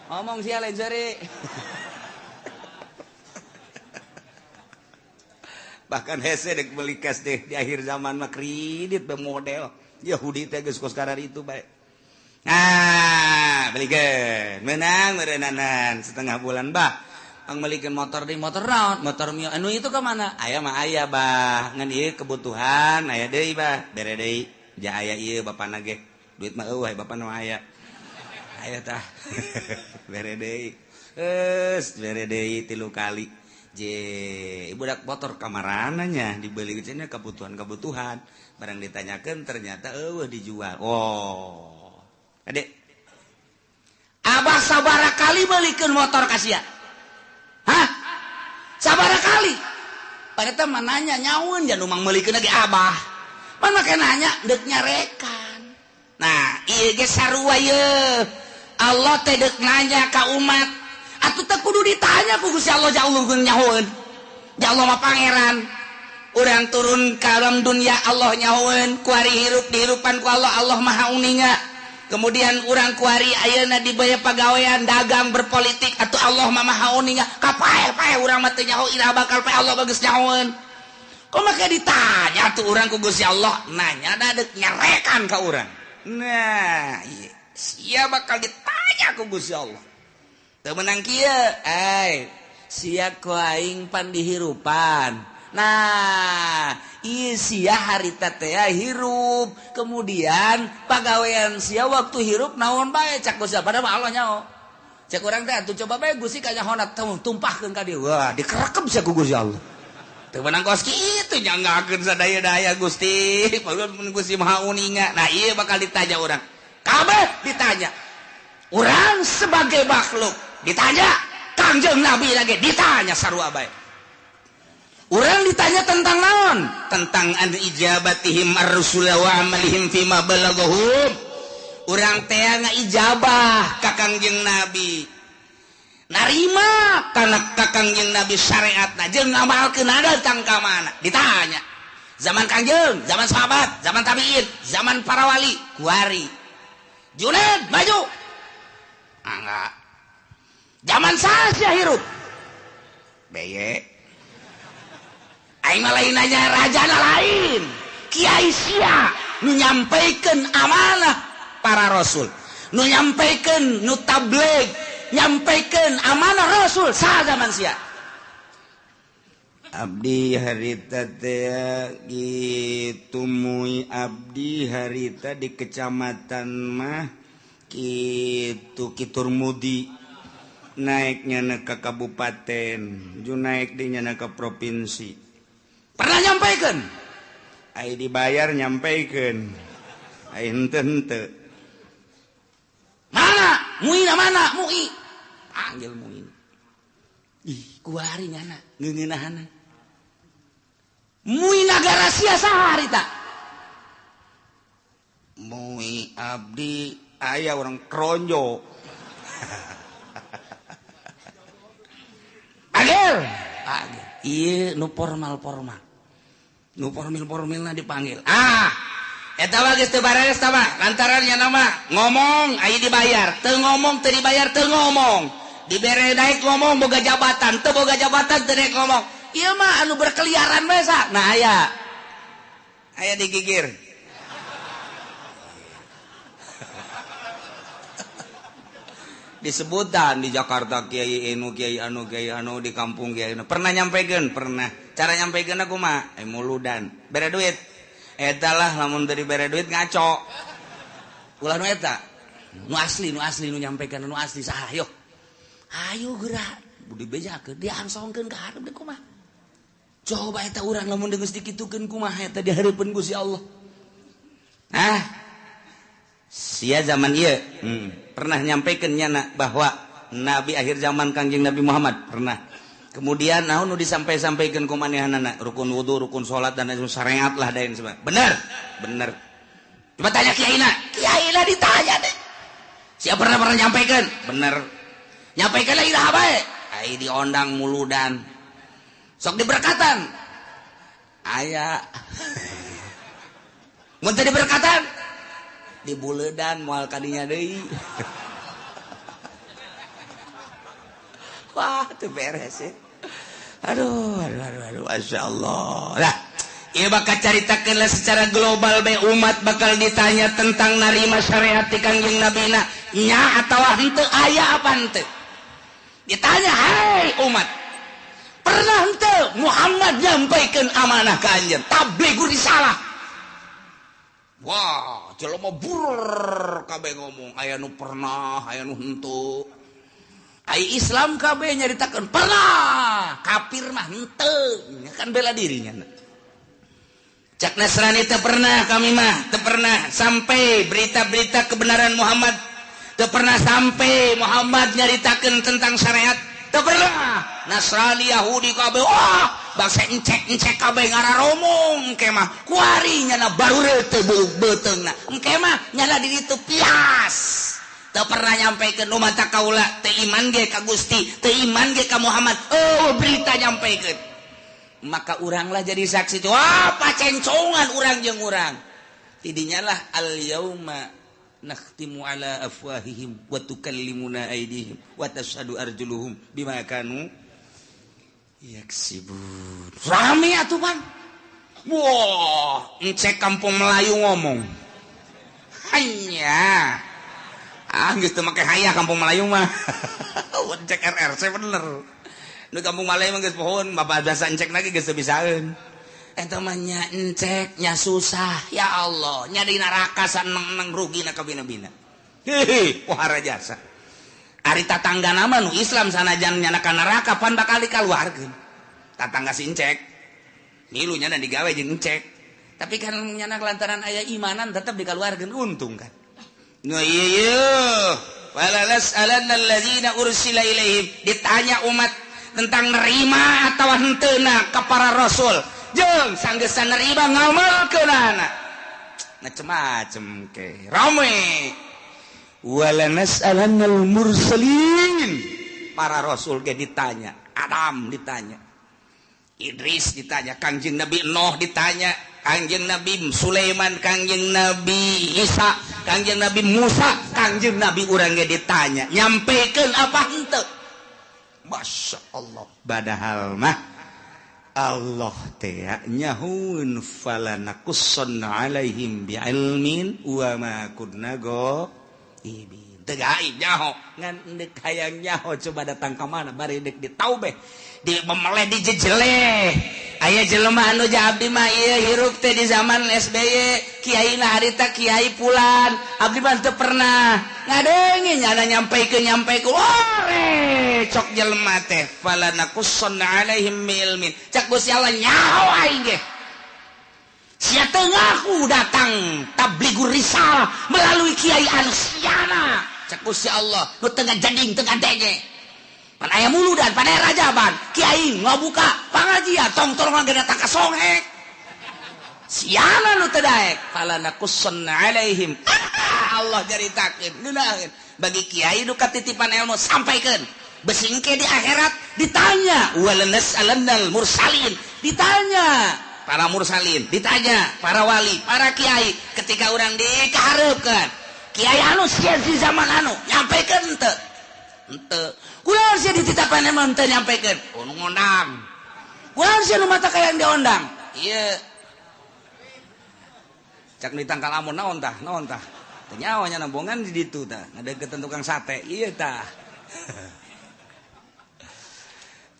Ngomong sia lain seri. Bahkan hese dek beli cash deh di akhir zaman mah kredit be model. Yahudi teh geus kos karar itu bae. Nah, belikeun. Menang meureunanan setengah bulan bah. Ang melikeun motor di motor naon? Motor mio anu itu ka mana? Aya mah aya bah. Ngan ieu kebutuhan aya deui bah. Bere deui. Ja aya ieu bapana ge. Duit mah eueuh bapana mah aya. Aya tah. Bere deui. Geus bere deui 3 kali. Je, budak motor kamarananya dibeli cenah kebutuhan-kebutuhan. Barang ditanyakan ternyata eueuh dijual. Oh. Adek. Abah sabaraha kali belikeun motor ka sia? Hah? Sabaraha kali? Padahal mah nanya nyaun jangan umang melikeun lagi abah. Pan make nanya deuk nyarekan. Nah, ieu ge sarua ye. Allah teh deuk nanya ka umat. Atuh teh kudu ditanya ku Gusti Allah jauh nyahoeun. Ya Allah mah pangeran. Urang turun ka alam dunia Allah nyahoeun, kuari hirup dihirupan ku Allah, Allah maha uninga. Kemudian urang kuari ayeuna dibaya pagawean dagang berpolitik atuh Allah mah maha uninga. Kapae-pae urang mah teu nyaho iraha bakal pae Allah bagus nyahoeun. Kok make ditanya tuh urang ku Gusti Allah, nanya da deuk nyarekan ka urang. Nah, ieu sia bakal ditanya ku Gusti Allah. Teu meunang kieu, ai sia ku aing pan dihirupan. Nah, ieu sia harita teh hirup, kemudian pagawean sia waktu hirup naon bae cak Gusti padahal mah Allah nyaho. Cek urang teh atuh coba bae Gusti kanyahona tumpahkeun ka dieu. Wah, dikerekep sia ku Gusti Allah. Teu meunang kos kitu nyanggakeun sadaya-daya Gusti, padahal mun Gusti Maha Uninga. Nah, ieu bakal ditanya urang. Kabeh ditanya. Urang sebagai makhluk ditanya, Kangjeng Nabi lagi ditanya sarua bae. Urang ditanya tentang naon? Tentang an ijabatihim ar-rusul wa amalihim fima balaghum. Urang teh ngaijabah ka Kangjeng Nabi. Narima kana ka Kangjeng Nabi syariatna jeung ngamalkeun datang ka mana? Ditanya. Zaman Kangjeng, zaman sahabat, zaman tabiin, zaman para wali, kuari. Junaid maju. Enggak. Zaman saha hirup? Beye. Aing mah lain nanya rajana lain. Kiai sia nu nyampaikan amanah para rasul, nu nyampaikan nu tabligh, nyampaikan amanah rasul saha zaman sia. Abdi harita teh kitu mui abdi harita di kecamatan mah kitu Kiturmudi naiknya ke kabupaten, ju naik dinya ke provinsi. Pernah nyampaikan? Ai dibayar nyampaikan. Ai henteu henteu. Mana? Muina mana? Mui. Panggil Muin. Ih, kuari nyana ngeungeunahana. Mui nagara sia saha harita? Mui abdi aya orang Kronjo. Panggil. Panggil. Ieu nu formal-formal. Nu formil-formilna dipanggil. Ah, eta mah geus teu bareres tah mah, lantaran nya nama ngomong aya dibayar, teu ngomong teu dibayar teu ngomong. Dibere naik ngomong boga jabatan, teu boga jabatan teu naik ngomong. Ieu mah anu berkeliaran bae sa. Nah aya. Aya digigir. Disebutan di Jakarta kiai anu kiai anu kiai anu di kampung kiai anu. Pernah nyampekeun? Pernah. Cara nyampekeun aku mah muludan. Bere duit. Eta lah lamun teu dibere duit ngaco. Ulah nu eta. Nu asli nu nyampekeun nu asli saha yo. Ayo geura dibejakeun diangsongkeun ka hareup deui kumaha. Coba eta urang lamun geus dikitukeun kumaha eta di hareupeun Gusti Allah. Ah. Sia zaman ieu pernah nyampaikan nyana bahwa nabi akhir zaman Kangjeng Nabi Muhammad pernah. Kemudian naon nu disampai-sampaikeun ku manehanana rukun wudu, rukun salat dan lain syariat lah dain sebagainya. Bener? Bener. Coba tanya kiaina. Kiaina ditanya deh. Siapa pernah pernah nyampaikan? Bener. Nyampaikan lagi dah bae. Ai diondang muludan. Sok diberkatan. Aya. Mun teu diberkatan dibuledan moal kadinya deui. Wah, teu beres ya. Aduh, aduh, aduh, aduh, Masya Allah. Lah, ieu bakal caritakeun lah secara global bae umat bakal ditanya tentang narima syariat ti Kangjeng Nabina nya atawa henteu aya apa henteu. Ditanya, "Hai umat, pernah henteu Muhammad nyampaikeun amanah ka anjeun tablighur risalah?" Wah, jelema bur kabeh ngomong, aya nu pernah, aya nu henteu. Ai Islam kabeh nyaritakeun pernah, kafir mah henteu, kan bela dirinya. Cak Nasrani teu pernah, kami mah teu pernah sampai berita-berita kebenaran Muhammad, teu pernah sampai Muhammad nyaritakeun tentang syariat, teu pernah. Nasrani Yahudi kabeh, wah bangsa encek-encek kabeh ngararomong engke mah kuari nyana baru teu beuteungna, engke mah nyana di ditu pias. Teu pernah nyampaikeun nu mata kaula teu iman ge ka Gusti, teu iman ge ka Muhammad. Oh, berita nyampaikeun. Maka uranglah jadi saksi. Wah, pacencongan urang jeung urang. Tidinya lah al yauma nakhtimu ala afwahihim wa tukallimuna aydihim wa tashhadu arjuluhum bima kanu yaksibun. Rame atuh, Bang. Wah, encek kampung Melayu ngomong. Hanya ah geus teu make hayah kampung Melayu mah. Encek RRC bener. Nu kampung Melayu mah geus pohon, bapak biasa encek lagi geus teu bisaeun. Eta mah nya encek nya susah, ya Allah, nya di neraka saneng-neng rugina kabina-bina. Hehe, pohara jasa. Ari tatangga nama nu Islam sanajan nyana ka neraka pan bakal dikaluarkeun. Tatangga si encek. Milu nyana digawe jeung encek. Tapi kan nyana lantaran aya imanan tetep dikaluarkeun, untung kan. Nu ieu wala nas'alanna allazina ursila ilaihim, ditanya umat tentang nerima atawa henteuna ka para rasul jeung sanggeusna nerima ngamalkeunana macem-macem ke rame. Wala nas'alannal mursalin, para rasul ge ditanya, Adam ditanya, Idris ditanya, Kangjeng Nabi Nuh ditanya, Kangjeng Nabi Sulaiman, Kangjeng Nabi Isa, Kangjeng Nabi Musa, Kangjeng Nabi urang ge ditanya, nyampekeun apa henteu? Masya Allah. Padahal mah Allah teh nyahueun falanakussanna alaihim bi'ilmin wa ma kunna ghaibin. Teu gaib nyaho, ngan deuk hayang nyaho coba datang ka mana bari deuk ditaubeh, di memeleh dijejeleh. Aya jelema anu abdi mah ieu hirup teh di zaman SBY, kiaina harita kiai pulan, abdi mah teu pernah ngadenge nyana nyampaikeun nyampaikeun. Ore cok jelema teh falanakussanna alaihim ilmin. Cak Gusti Allah nyaho aing ge. Sia teu ngaku datang tablighur risalah melalui kiai anu siana. Cak Gusti Allah nu teu ngajading teu ngadenge. Pan aya muludan, pan aya rajaban, kiai ngabuka pangajian, tong-tong ge datang ka songhek. Siana nu teu daek, falanakussanna alaihim. Allah caritakeun, ngeunaheun. Bagi kiai nu katitipan ilmu sampaikeun. Besingke di akhirat ditanya, walanas'alannal mursalin, ditanya para mursalin, ditanya para wali, para kiai ketika urang dikahareupeun. Kiai anu sia di zaman anu nyampaikeun teu? Henteu. Kunaon sia dititapan emang teu nyampaikeun? Oh nu ngondang. Kunaon sia nu mata kayang diondang? Ieu. Cak nu ditangkal amun naon tah? Naon tah? Teu nyaho nya nambongan di ditu tah, ngadeukeutan tukang sate. Ieu tah.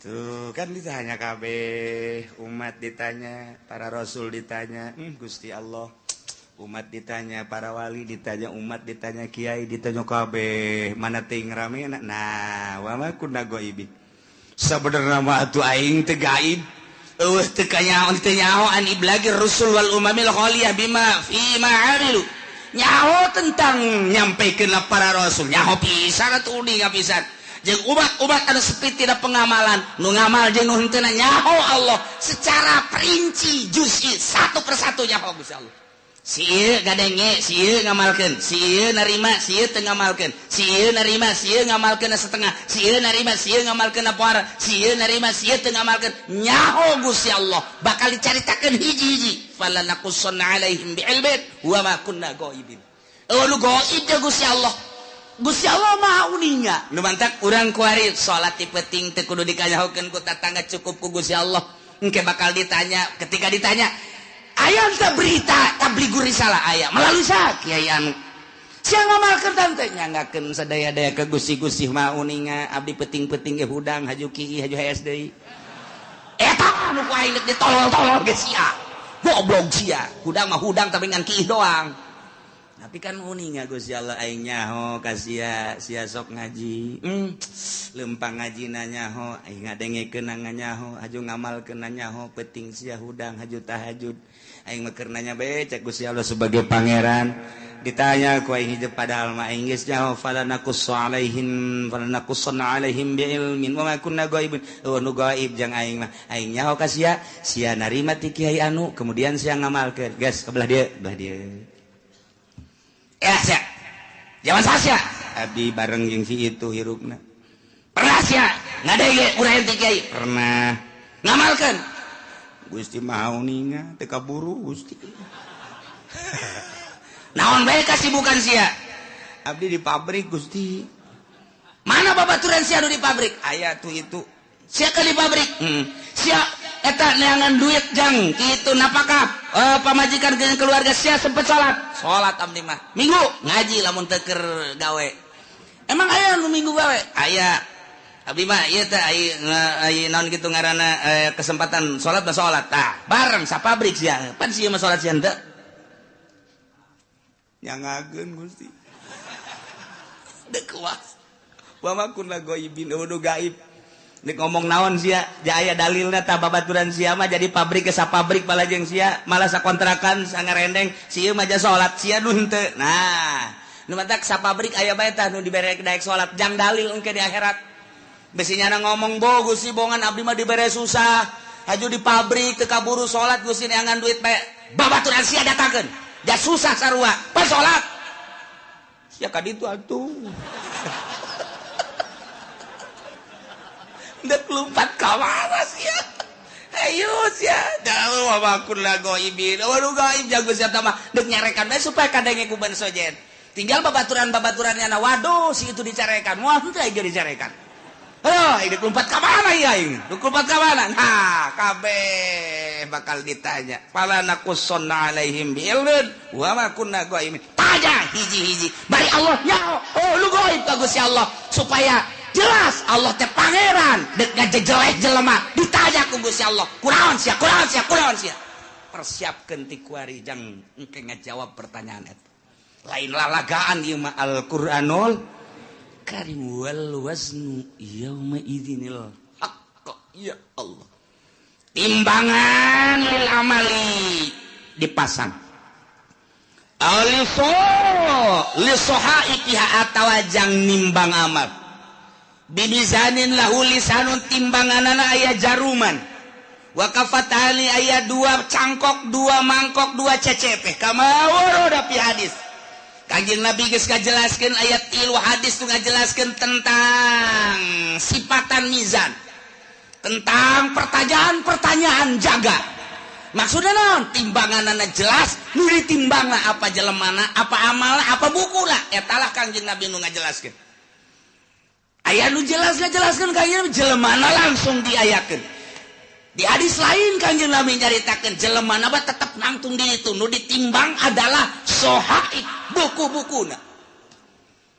Tuh kan ditanya kabeh, umat ditanya, para rasul ditanya, Gusti Allah. Umat ditanya, para wali ditanya, umat ditanya, kiai ditanya kabeh, mana ting rame nah, wa ma kunna ghaibin. Sabenerna mah atuh aing teh gaib. Eueuh teu kanyaho teu nyaho an iblagir rusul wal umamil khaliyah bima fi ma amilu. Nyaho tentang nyampaikan para rasul, nyaho pisan atuh uninga pisan. Jeung umat-umat anu sepi tina pengamalan, nu ngamal jeung nu henteu nyaho Allah secara perinci juz'i satu persatu nyaho Gusti Allah. Si ieu ngadenge, si ieu ngamalkeun, si ieu narima, si ieu teu ngamalkeun, si ieu narima, si ieu ngamalkeun setengah, si ieu narima, si ieu ngamalkeun poara, si ieu narima, si ieu teu ngamalkeun. Nyaho Gusti Allah bakal dicaritakeun hiji-hiji. Fala naqussanna alaihim bi'ilmin wa ma kunna ghaibin. Eueuh nu gaib teh Gusti Allah. Gusti Allah Maha uninga. Nu mantak urang kuari salat ti peuting teu kudu dikanyahokeun ku tatangga, cukup ku Gusti Allah. Engke bakal ditanya, ketika ditanya aya teh berita tabligur risalah aya melalui sa kiai anu sia ngamalkeun tante nyanggakeun sadaya-daya ke Gusti-Gusti Maha uninga abdi peuting-peuting ge hudang haju kieu haju hees deui. Eta anu ku aing ditolol-tolol ge sia. Goblok sia, hudang mah hudang tapi ngan kieu doang. Tapi kan uninga Gusti Allah aing nyaho ka sia, sia sok ngaji. Lempang ngajina nyaho, aing ngadengekeun nyaho, haju ngamalkeun nyaho, peuting sia hudang haju tahajud. Aing mah keur nanya bae cek Gusti Allah sebagai pangeran. Ditanya ku aing hijab padahal mah aing geus nyaho fala naqussu alaihim fala naqussanna alaihim bi ilmin wa ma kunna ghaibin. Oh nu gaib jang aing mah. Aing nyaho ka sia, sia narima ti kiai anu, kemudian sia ngamalkeun. Geus ke belah dieu, belah dieu. Ya sia. Zaman sia. Abdi bareng jeung si itu hirupna. Pernah sia ngadenge urang ti kiai? Pernah. Ngamalkeun. Gusti Maha uninga teu kaburu Gusti. Naon bae kasibukan sia? Abdi di pabrik Gusti. Mana babaturan sia nu di pabrik? Aya tuh itu. Sia ke di pabrik? Sia eta neangan duit jang kitu napakah? Pamajikan jeung keluarga sia sempet salat. Salat abdi mah. Minggu ngaji lamun teu keur gawe. Emang aya nu minggu gawe? Aya. Abdi mah ieu teh ai naon kitu ngaranna kesempatan salat mah salat. Tah, bareng sapabrik sia. Pan sia mah salat sia henteu. Nyangakeun Gusti. Deuk kuas. Wa ma kunna ghaibin, eueuh gaib. Nek ngomong naon sia, aya dalilna tah babaturan sia mah jadi pabrik ke sapabrik balajeng sia, malah sakontrakan sangarendeng, si ieu mah ja salat sia nu henteu. Nah, nu matak sapabrik aya bae tah nu dibere daek salat jang dalil engke di akhirat. Besi nyana ngomong bo Gusti bongan abdi mah dibere susah, haju di pabrik teu kaburu salat Gusti neangan duit bae. Babaturan sia datangkeun. Ja susah sarua, pas salat. Sia ka ditu atuh. Dek lompat ka mana sia? Ayo sia, da wa kunna ghaibin. Wa nu gaib jago sia mah dek nyarekan bae supaya kadenge ku ban sojen. Tinggal babaturan-babaturannya na waduh si itu dicarekan. Wah henteu aing dicarekan. Heuh, dek lompat ka mana ieu aing? Dek lompat ka mana? Nah, kabeh bakal ditanya. Fala naqussanna alaihim bi'ilmin wa ma kunna ghaibin. Tanya hiji-hiji. Bari Allah nyaho. Oh, lu gaib ka Gusti Allah supaya jelas Allah teh pangeran dek ngajejeleh jelema ditanya ku Gusti Allah kunaon sia kunaon sia kunaon sia persiapkeun ti kuari jang engke ngajawab pertanyaan eta lain lalagaan ieu mah Al-Qur'anul Karim wal waznu yauma idzinil haqq. Ya Allah, timbangan lil amali dipasang aliso li sohaikiha atawa jang nimbang amal bimizanin lahu lisanun timbanganana aya jaruman wa kafatani aya dua cangkok dua mangkok dua cecepe kama warada fi hadis. Kanjeng Nabi geus ngajelaskeun ayat tilu hadis tu ngajelaskeun tentang sifatan mizan, tentang pertanyaan-pertanyaan jaga. Maksudna naon? Timbanganana jelas, nu ditimbangna apa jelemana, apa amalna, apa bukuna. Eta lah Kanjeng Nabi nu ngajelaskeun. Aya nu jelas ngajelaskeun kanjeng jelemana langsung diayakeun. Di hadis lain kanjeng Nabi nyaritakeun jelemana mah tetep nangtung di itu, nu ditimbang adalah sohaib buku-bukuna.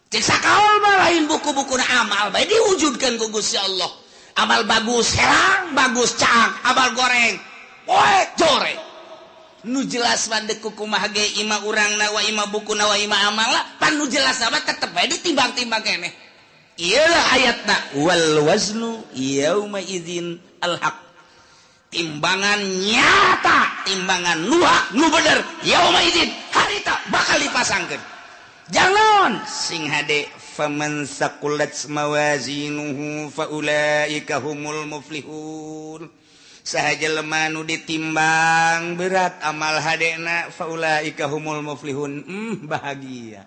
Cek sakaol mah lain buku-bukuna amal bae diwujudkeun ku Gusti Allah. Amal bagus herang, bagus caang, amal goreng poek joreng. Nu jelas mah deuk kumaha ge ima urangna wa ima bukuna wa ima amalna, pan nu jelas mah tetep bae ditimbang-timbang keneh. Iyalah ayatna wal waznu yauma idzin al haq. Timbangan nyata, timbangan nuha nu bener yauma idzin harita bakal dipasangkeun. Jangan sing hade faman saqulat mawazinuhu faulaika humul muflihun. Saha jelema nu ditimbang berat amal hadena faulaika humul muflihun. Bahagia.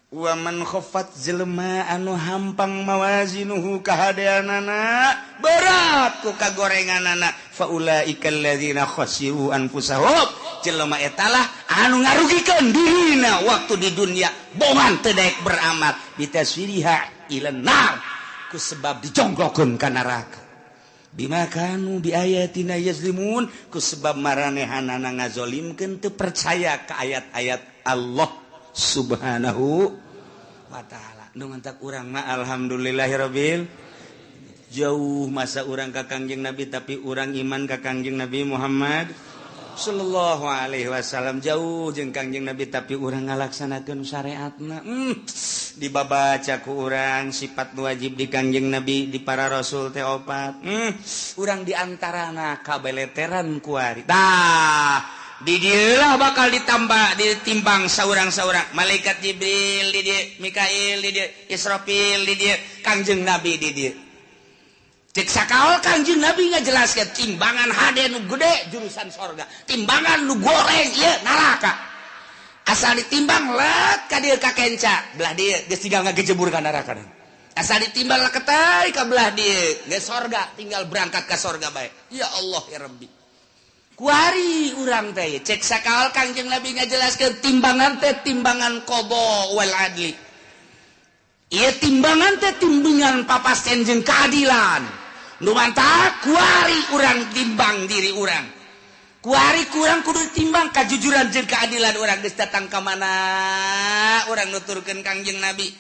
Wa man khaffat jelema anu hampang mawazinuhu kahadeanana berat ku kagorenganana faulaika alladzina khasiru anfusahum. Jelema etalah anu ngarugikeun dirina waktu di dunia bongan teu daek beramal bitaswiriha ilan nar ku sebab dijonggokeun ka neraka bima kanu biayatina yazlimun ku sebab maranehanana ngazolimkeun teu percaya ka ayat-ayat Allah Subhanahu wa ta'ala. Nu mantak urang mah alhamdulillahirabbil jauh masa urang ka Kangjeng Nabi tapi urang iman ka Kangjeng Nabi Muhammad sallallahu alaihi wasallam jauh jeung Kangjeng Nabi tapi urang ngalaksanakeun syariatna. Dibabaca ku urang sifat wajib di Kangjeng Nabi di para rasul teh opat. Urang di antarana kabeleteran kuari. Tah di dieulah bakal ditambah ditimbang saurang-saurang malaikat Jibril di dieu, Mikail di dieu, Israfil di dieu, Kangjeng Nabi di dieu. Cek sakaol Kangjeng Nabi ngajelaskeun timbangan hade nu gede jurusan sorga, timbangan nu goreng ieu neraka. Asal ditimbang let ka dieu ka kenca, belah dieu geus tinggal ngagejebur ka neraka. Asal ditimbang leketai ka belah dieu geus sorga, tinggal berangkat ka sorga bae. Ya Allah ya Rabbi. Kuari urang teh cek sakaol Kangjeng Nabi ngajelaskeun timbangan teh timbangan qada wal adli. Ieu timbangan teh timbangan papasten jeung keadilan. Nu mantak kuari urang timbang diri urang. Kuari kurang kudu timbang kajujuran jeung keadilan urang geus datang ka mana urang nuturkeun Kangjeng Nabi.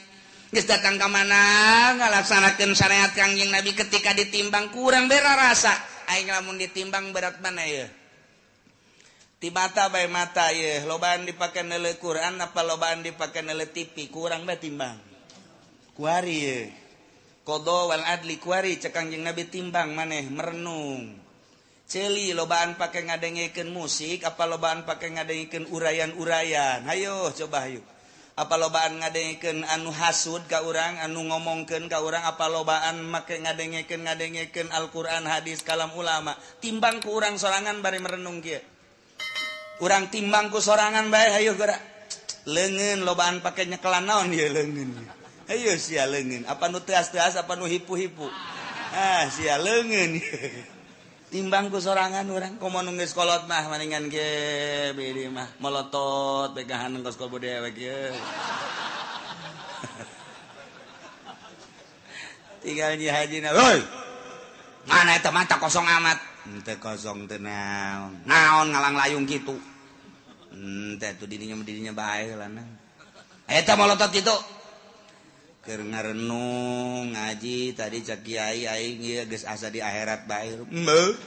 Geus datang ka mana ngalaksanakeun syariat Kangjeng Nabi ketika ditimbang kurang bera rasa. Aing lamun ditimbang berat mana ieu? Ti mata bae mata ieu, lobaan dipake neuleuh Quran apa lobaan dipake neuleuh TV, kurang bae timbang. Kuari ieu. Qada wal adli kuari cek Kangjeng Nabi timbang maneh merenung. Ceuli lobaan pake ngadengekeun musik apa lobaan pake ngadengekeun urayan-urayan. Hayo coba hayu. Apa lobaan ngadengekeun anu hasud ka urang, anu ngomongkeun ka urang, apa lobaan make ngadengekeun Al-Qur'an, hadis, kalam ulama. Timbang ku urang sorangan bari merenung kieu. Urang timbang ku sorangan bae hayu geura. Leungeun lobaan pake nyekelan naon ieu leungeun. Hayu sia leungeun, apa nu teas-teas apa nu hipu-hipu. Ah sia leungeun. Timbang ku sorangan urang komo nu geus kolot mah maningan ge beureum mah molotot begahan kos kobo dewek ieu. Tinggal nyi hajina, "Hoi. Mana eta mata kosong amat." Henteu kosong teu naon. Naon ngalang-layung kitu. Henteu atuh dirinya bae lah. Eta molotot kitu. Keur ngarenung ngaji tadi cak kiai aing ieu geus asa di akhirat bae. Heuh.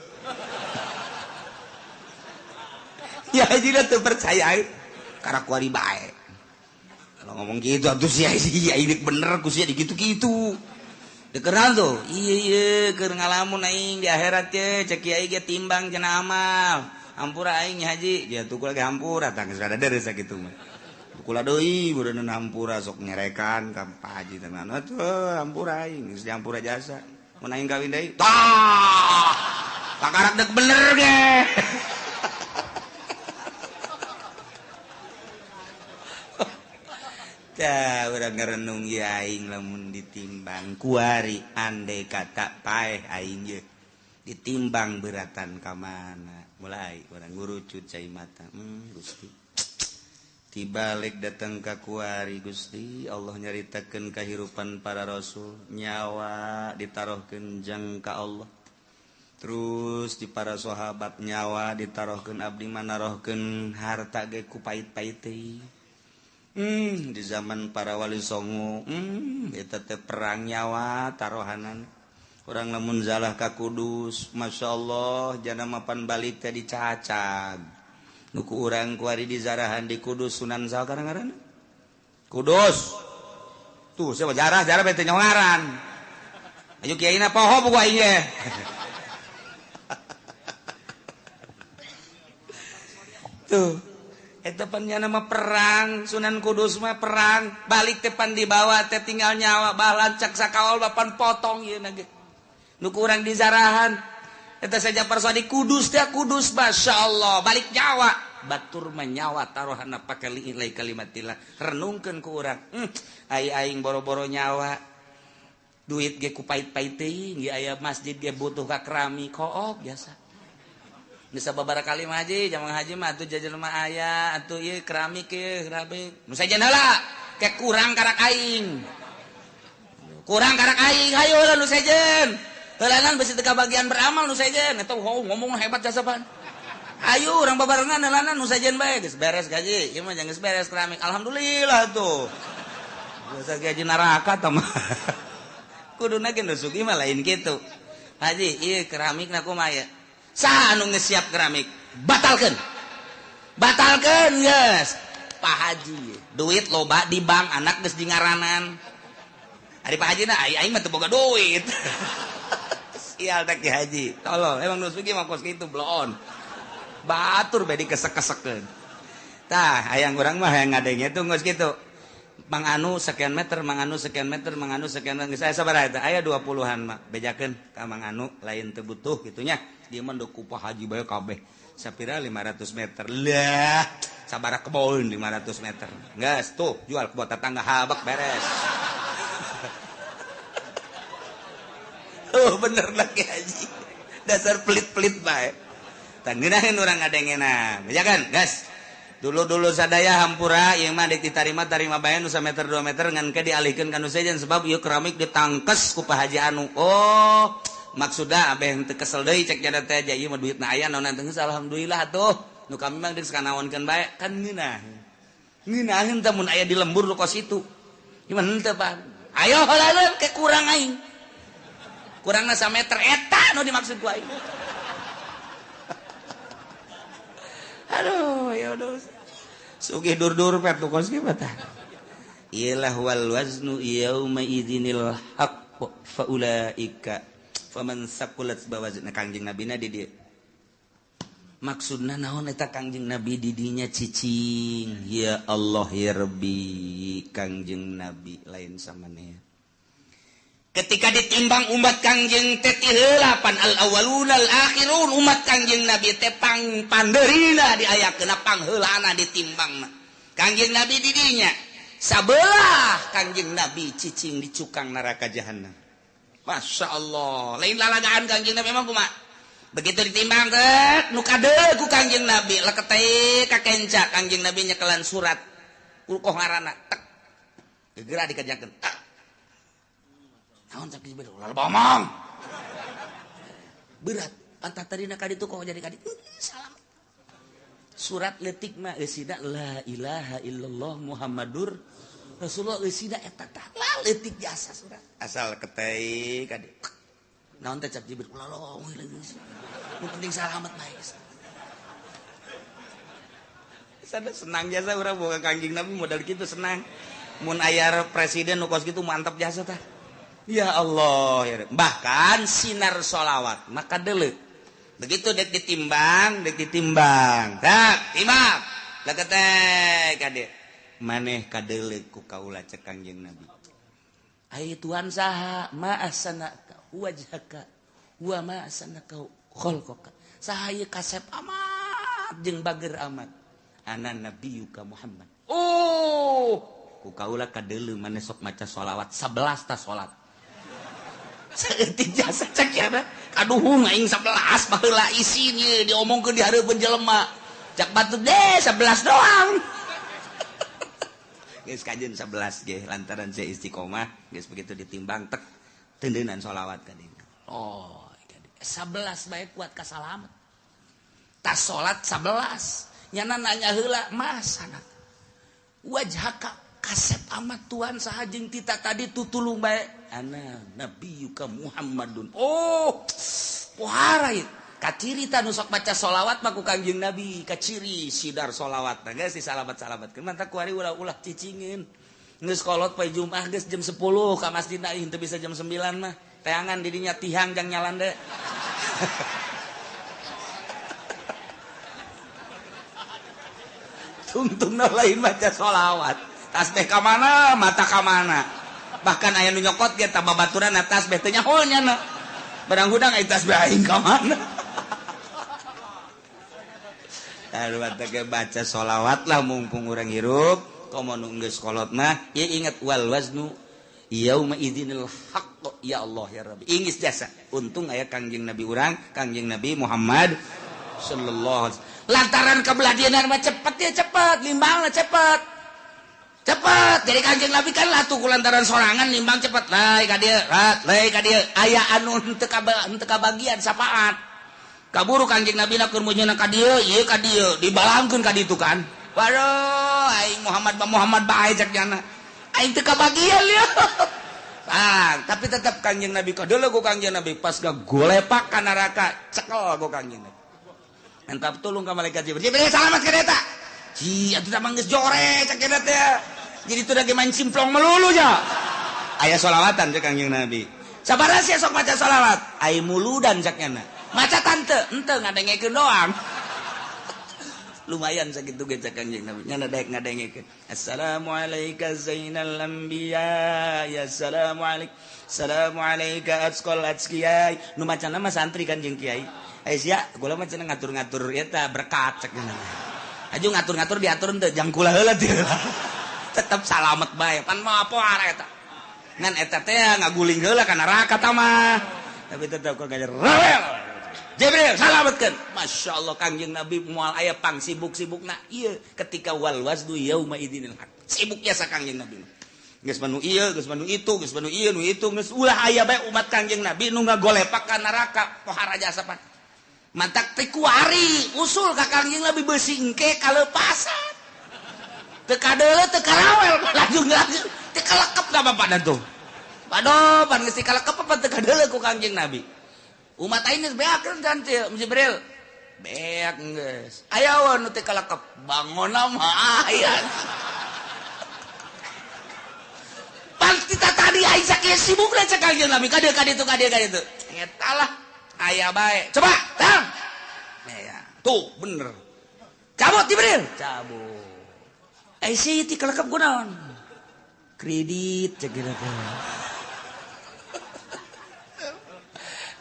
Ya haji teu percaya aing. Karak kuari bae. Kalau ngomong gitu atuh sia ini bener ku sia digitu-gitu. Dikenal tuh. Iya iya keur ngalamun aing di akhirat ye cek kiai ge timbang cenah amal. Hampura aing haji, ya tuh kula ge hampura tah geus rada deres sakitu mah. Kula deui meureun hampura sok nyerekan ka Pak Haji teh atuh hampura aing geus dihampura jasa. Mun aing kawin deui tah kakarak deuk bener ge. Tah urang ngarenung ieu aing lamun ditimbang kuari andai kata paeh aing ye ditimbang beratan ka mana. Mulai urang ngurucut cai mata. Gusti tibalik datang ka kuari Gusti Allah nyaritakeun kahirupan para rasul nyawa ditarohkeun jang ka Allah terus di para sahabat nyawa ditarohkeun abdi manarohkeun harta ge ku pait-pait teh. Di zaman para wali songo eta teh perang nyawa tarohanan urang lamun zalah ka Kudus masyaallah jana mapan balik teh dicacag nu ku urang kuari dizarahan di Kudus Sunan saha ngaranna Kudus tuh siapa jarah-jarah bete nyongaran ayo kiaina poho buku aing ge. Tuh eta pan nya nama perang Sunan Kudus mah perang balik teh pan dibawa teh tinggal nyawa balancak sakawal bapan potong ieu na ge nu kurang dizarahan eta saja persodi Kudus teh Kudus masyaallah balik nyawa batur mah nyawa taruhanna pake li'ilai kalimatillah renungkeun ku urang ai aing boro-boro nyawa duit ge ku pait-pait teuing ge aya masjid ge butuh ka keramik kook biasa bisa babara kali mah haji jamang haji mah atuh jajan mah aya atuh ieu keramik ieu keramik nu sajen heula ke kurang karak aing hayu heula nu sejen heulanan besi teu kabagian beramal nu sejen eta ngomong hebat jasa pan ayo urang babarengan heulanan nu sejen bae geus beres gaji ieu mah geus beres keramik alhamdulillah tuh biasa gaji neraka tah mah kuduna ge nu sugih mah lain kitu haji ieu keramikna kumaha ieu saha anu geus siap keramik batalkeun batalkeun geus Pak Haji duit loba di bank anak geus di ngaranan ari Pak Haji na aing mah teu boga duit sial teh Ki Haji tolol emang nu sugih mah kos kitu bloon batur bae dikesek-kesekeun tah hayang urang mah hayang ngadenge tuh geus kitu Mang Anu sekian meter, Mang Anu sekian meter, Mang Anu sekian meter. Geus aya sabaraha eta? Aya 20-an mah. Bejakeun ka Mang Anu lain teu butuh kitu nya. Dia mah ku Pak Haji bae kabeh. Sapira 500 meter. Lah, sabaraha kebon 500 meter. Geus tuh jual kebon tetangga habak beres. Oh bener lah Ki Haji. Dasar pelit-pelit bae. Tah ngeunaheun urang ngadengena. Bejakeun, geus. Dulu-dulu sadaya hampura ieu mah deuk ditarima tarima bae nu sameter 2 meter ngan ke dialihkeun ka nu sejen sebab ieu keramik ditangkes ku Pak Haji anu. Oh, maksudna abeh teu kesel deui cek jada teh aja ieu mah duitna aya naon teh geus alhamdulillah atuh. Nu kami mah geus kanaonkeun bae kan ngeunah. Ngeunaheun teh mun aya di lembur nu kos itu. Ieu mah henteu Pak. Ayo heula ke kurang aing. Kurangna sameter eta nu dimaksud ku aing. Aduh, ya udah. Sugih dur-dur pet kos kieu tah. Iyalah wal waznu yauma idzinil haqq faulaika faman saqulat bawazna Kangjeng Nabi na di dieu. Maksudna naon eta Kangjeng Nabi di dinya cicing. Ya Allah ya Rabbi, Kangjeng Nabi lain samanea. Ketika ditimbang umat Kangjeng teh ti heula pan al awwaluna al akhirun umat Kangjeng Nabi teh pang pandeurina diayakeun pangheulana ditimbangna. Kangjeng Nabi di dinya sabelah Kangjeng Nabi cicing di cukang neraka jahanam. Masya Allah, lain lalagaan Kangjeng Nabi emang kumaha? Begitu ditimbang teh nu kadeul ku Kangjeng Nabi leketeh ka kenca Kangjeng Nabi nyekelan surat ulkoh ngaranna tek geura dikerjakeun tek. Naon cak Jibril ulah bomong. Berat, pantat tadina ka ditu kok jadi ka ditu. Salam. Surat leutik mah eusina la ilaha illallah Muhammadur Rasulullah eusina eta tah la leutik jasa surat. Asal ketei ka ditu. Naon teh cak Jibril ulah lomong geus. Nu penting salamet bae. Sada senang jasa urang boga Kangjeng Nabi modal kitu senang. Mun aya presiden nu kos kitu mantap jasa tah. Ya Allah, ya. Bahkan sinar sholawat maka deuleu. Begitu dek ditimbang, tak timbang. Leketek kade. Maneh kadeuleu ku kaula cek Kangjeng Nabi. Ai Tuhan saha ma ahsanaka wajhaka wa ma ahsanaka khalqaka. Saha ieu kasep amat jeung bager amat. Ana nabiyuka Muhammad. Oh, ku kaula kadeuleu maneh sok maca sholawat 11 ta salat. Saeutik jasa cek ya kaduhung aing 11 baheula isin ieu diomongkeun di hareupeun jelema cak batur deh 11 doang geus kajeun 11 ge lantaran saya istiqomah geus begitu ditimbang tek tendeunan sholawat ka dieu. Oh 11 bae kuat ka salamet tas salat 11 nyana nanya heula masana wajhaka kasep amat Tuhan saha jeung tita tadi tutulung bae ana nabiyuka Muhammadun. Oh pohara ieu kaciri ta nu sok maca sholawat mah ku Kangjeng Nabi kaciri sidar sholawat tah geus disalamat-salamatkeun mantap ku ari ulah-ulah cicingeun geus kolot poe Jumat geus jam 10 ka masjid na teu bisa jam 9 mah teangan di dinya tihang jang nyalande. Tungtungna lain maca sholawat. Tasbih ka mana, mata ka mana. Bahkan aya nu nyokot ge tah babaturan tasbih teh nyaho nya. Barang hudang aya tasbih aing ka mana. Aduh baca sholawat lah mumpung urang hirup. Komo nu geus kolot mah ieu inget wal waznu yauma idzinil haqq ya Allah ya Rabbi. Ingis jasa. Untung aya Kangjeng Nabi urang, Kangjeng Nabi Muhammad sallallahu alaihi wasallam. Lantaran kabeladianan mah cepet ya cepet, limbangna cepet. Cepet. Jadi Kangjeng Nabi kan latuh ku lantaran sorangan limbang cepet. Lai ka dieu, lai ka dieu. Aya anu henteu kabagian sapaat. Kaburu Kangjeng Nabi na keur meunyeuna ka dieu, ieu ka dieu, dibalangkeun ka ditu kan. Waduh, aing Muhammad ba Muhammad bae cek jana. Aing teu kabagian lieu. Ah, tapi tetap Kangjeng Nabi kadeuleu ku Kangjeng Nabi pas gagolepak ka neraka, cekel ku Kangjeng Nabi. Mantap tolong ka malaikat Jibril. Jibril salamat ka eta. Ji, atuh tah geus jore cek eta teh. Jadi teu lagi main simplong melulu nya. Aya sholawatan cek Kangjeng Nabi. Sabaraha sia sok maca sholawat? Ai muludan cek nyana. Maca tante, henteu ngadengekeun doang. Lumayan sakitu ge cek Kangjeng Nabi. Nyana daek ngadengekeun. Assalamualaika zainal anbiya, ya assalamualaik. Assalamualaika atqal atqiyai. Nu macana mah santri kan jeung kiai. Eh sia, gula mah cenah ngatur-ngatur eta berkat cek nya. Aju ngatur-ngatur diatur henteu jang kula heula teh. Tetep salamet bae. Pan mah poar eta. Ngan eta teh ngaguling heula ka neraka ta mah. Tapi tetep kok gajer rawel. Jibril salametkeun. Masya Allah Kangjeng Nabi moal aya pang sibuk-sibukna ieu ketika wal waznu yauma idzinil haq. Sibuk jasa Kangjeng Nabi. Geus manu ieu, geus manu itu, geus manu ieu, nu itu, geus ulah aya bae umat Kangjeng Nabi nu ngagolepak ka neraka pohara jasa pan. Mantak teh kuari usul ka Kangjeng Nabi beusi engke kalepasan. Teu kadeuleu teu karawel lajung-lajung teu kalekep ka bapana tuh. Waduh, pan geus teu kalekep apa teu kadeuleu ku Kangjeng Nabi. Umat aing geus beak kan Jibril. Beak geus. Aya we nu teu kalekep, bangonna mah aya. Pan kita tadi aing sakieu sibukna cek Kangjeng Nabi ka dieu ka ditu ka dieu ka ditu. Eta lah aya bae. Coba, tang. Ya, tuh bener. Cabut Jibril, cabut. Eh si teu kalekep kunaon? Kredit cek kieu teh.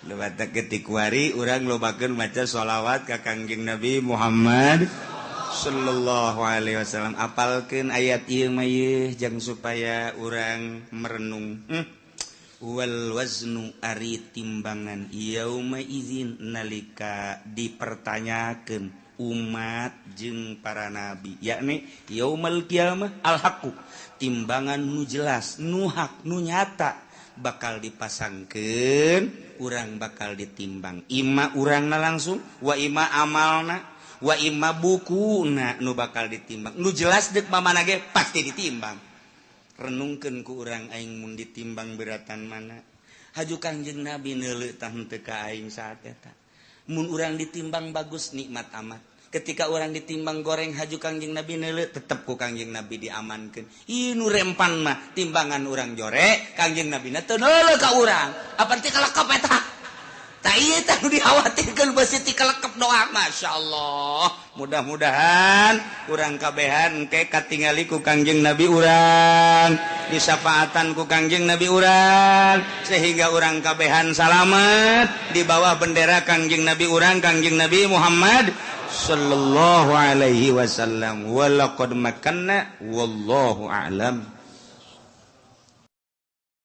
Lebata ketikuari urang lobakeun maca sholawat ka Kangjeng Nabi Muhammad sallallahu alaihi wasallam. Apalkeun ayat ieu mah ieu jang supaya urang merenung. Wal waznu ari timbangan yauma idzin nalika dipertanyakeun umat jeung para nabi, yakni yaumal qiyamah al haqqu, timbangan nu jelas, nu hak, nu nyata bakal dipasangkeun, urang bakal ditimbang. Ima urangna langsung, wa ima amalna, wa ima bukuna nu bakal ditimbang. Nu jelas deuk mamana ge pasti ditimbang. Renungkeun ku urang aing mun ditimbang beratan mana. Haju Kangjeng Nabi neuleuh tah henteu ka aing saat eta. Mun urang ditimbang bagus nikmat amat. Ketika orang ditimbang goreng haju Kangjeng Nabi neuleuh tetep ku Kangjeng Nabi diamankeun. Ieu nu rempan mah timbangan urang jore, Kangjeng Nabi na teu neuleuh ka urang. Apa teh kalekep eta? Tah ieu teh nu dikhawatirkeun beusi ti kalekep doa. Masyaallah. Mudah-mudahan urang kabehan engke katingali ku Kangjeng Nabi urang, disafaatan ku Kangjeng Nabi urang, sehingga urang kabehan salamet di bawah bendera Kangjeng Nabi urang, Kangjeng Nabi Muhammad sallallahu alaihi wasallam. Walaqad makanna wallahu a'lam.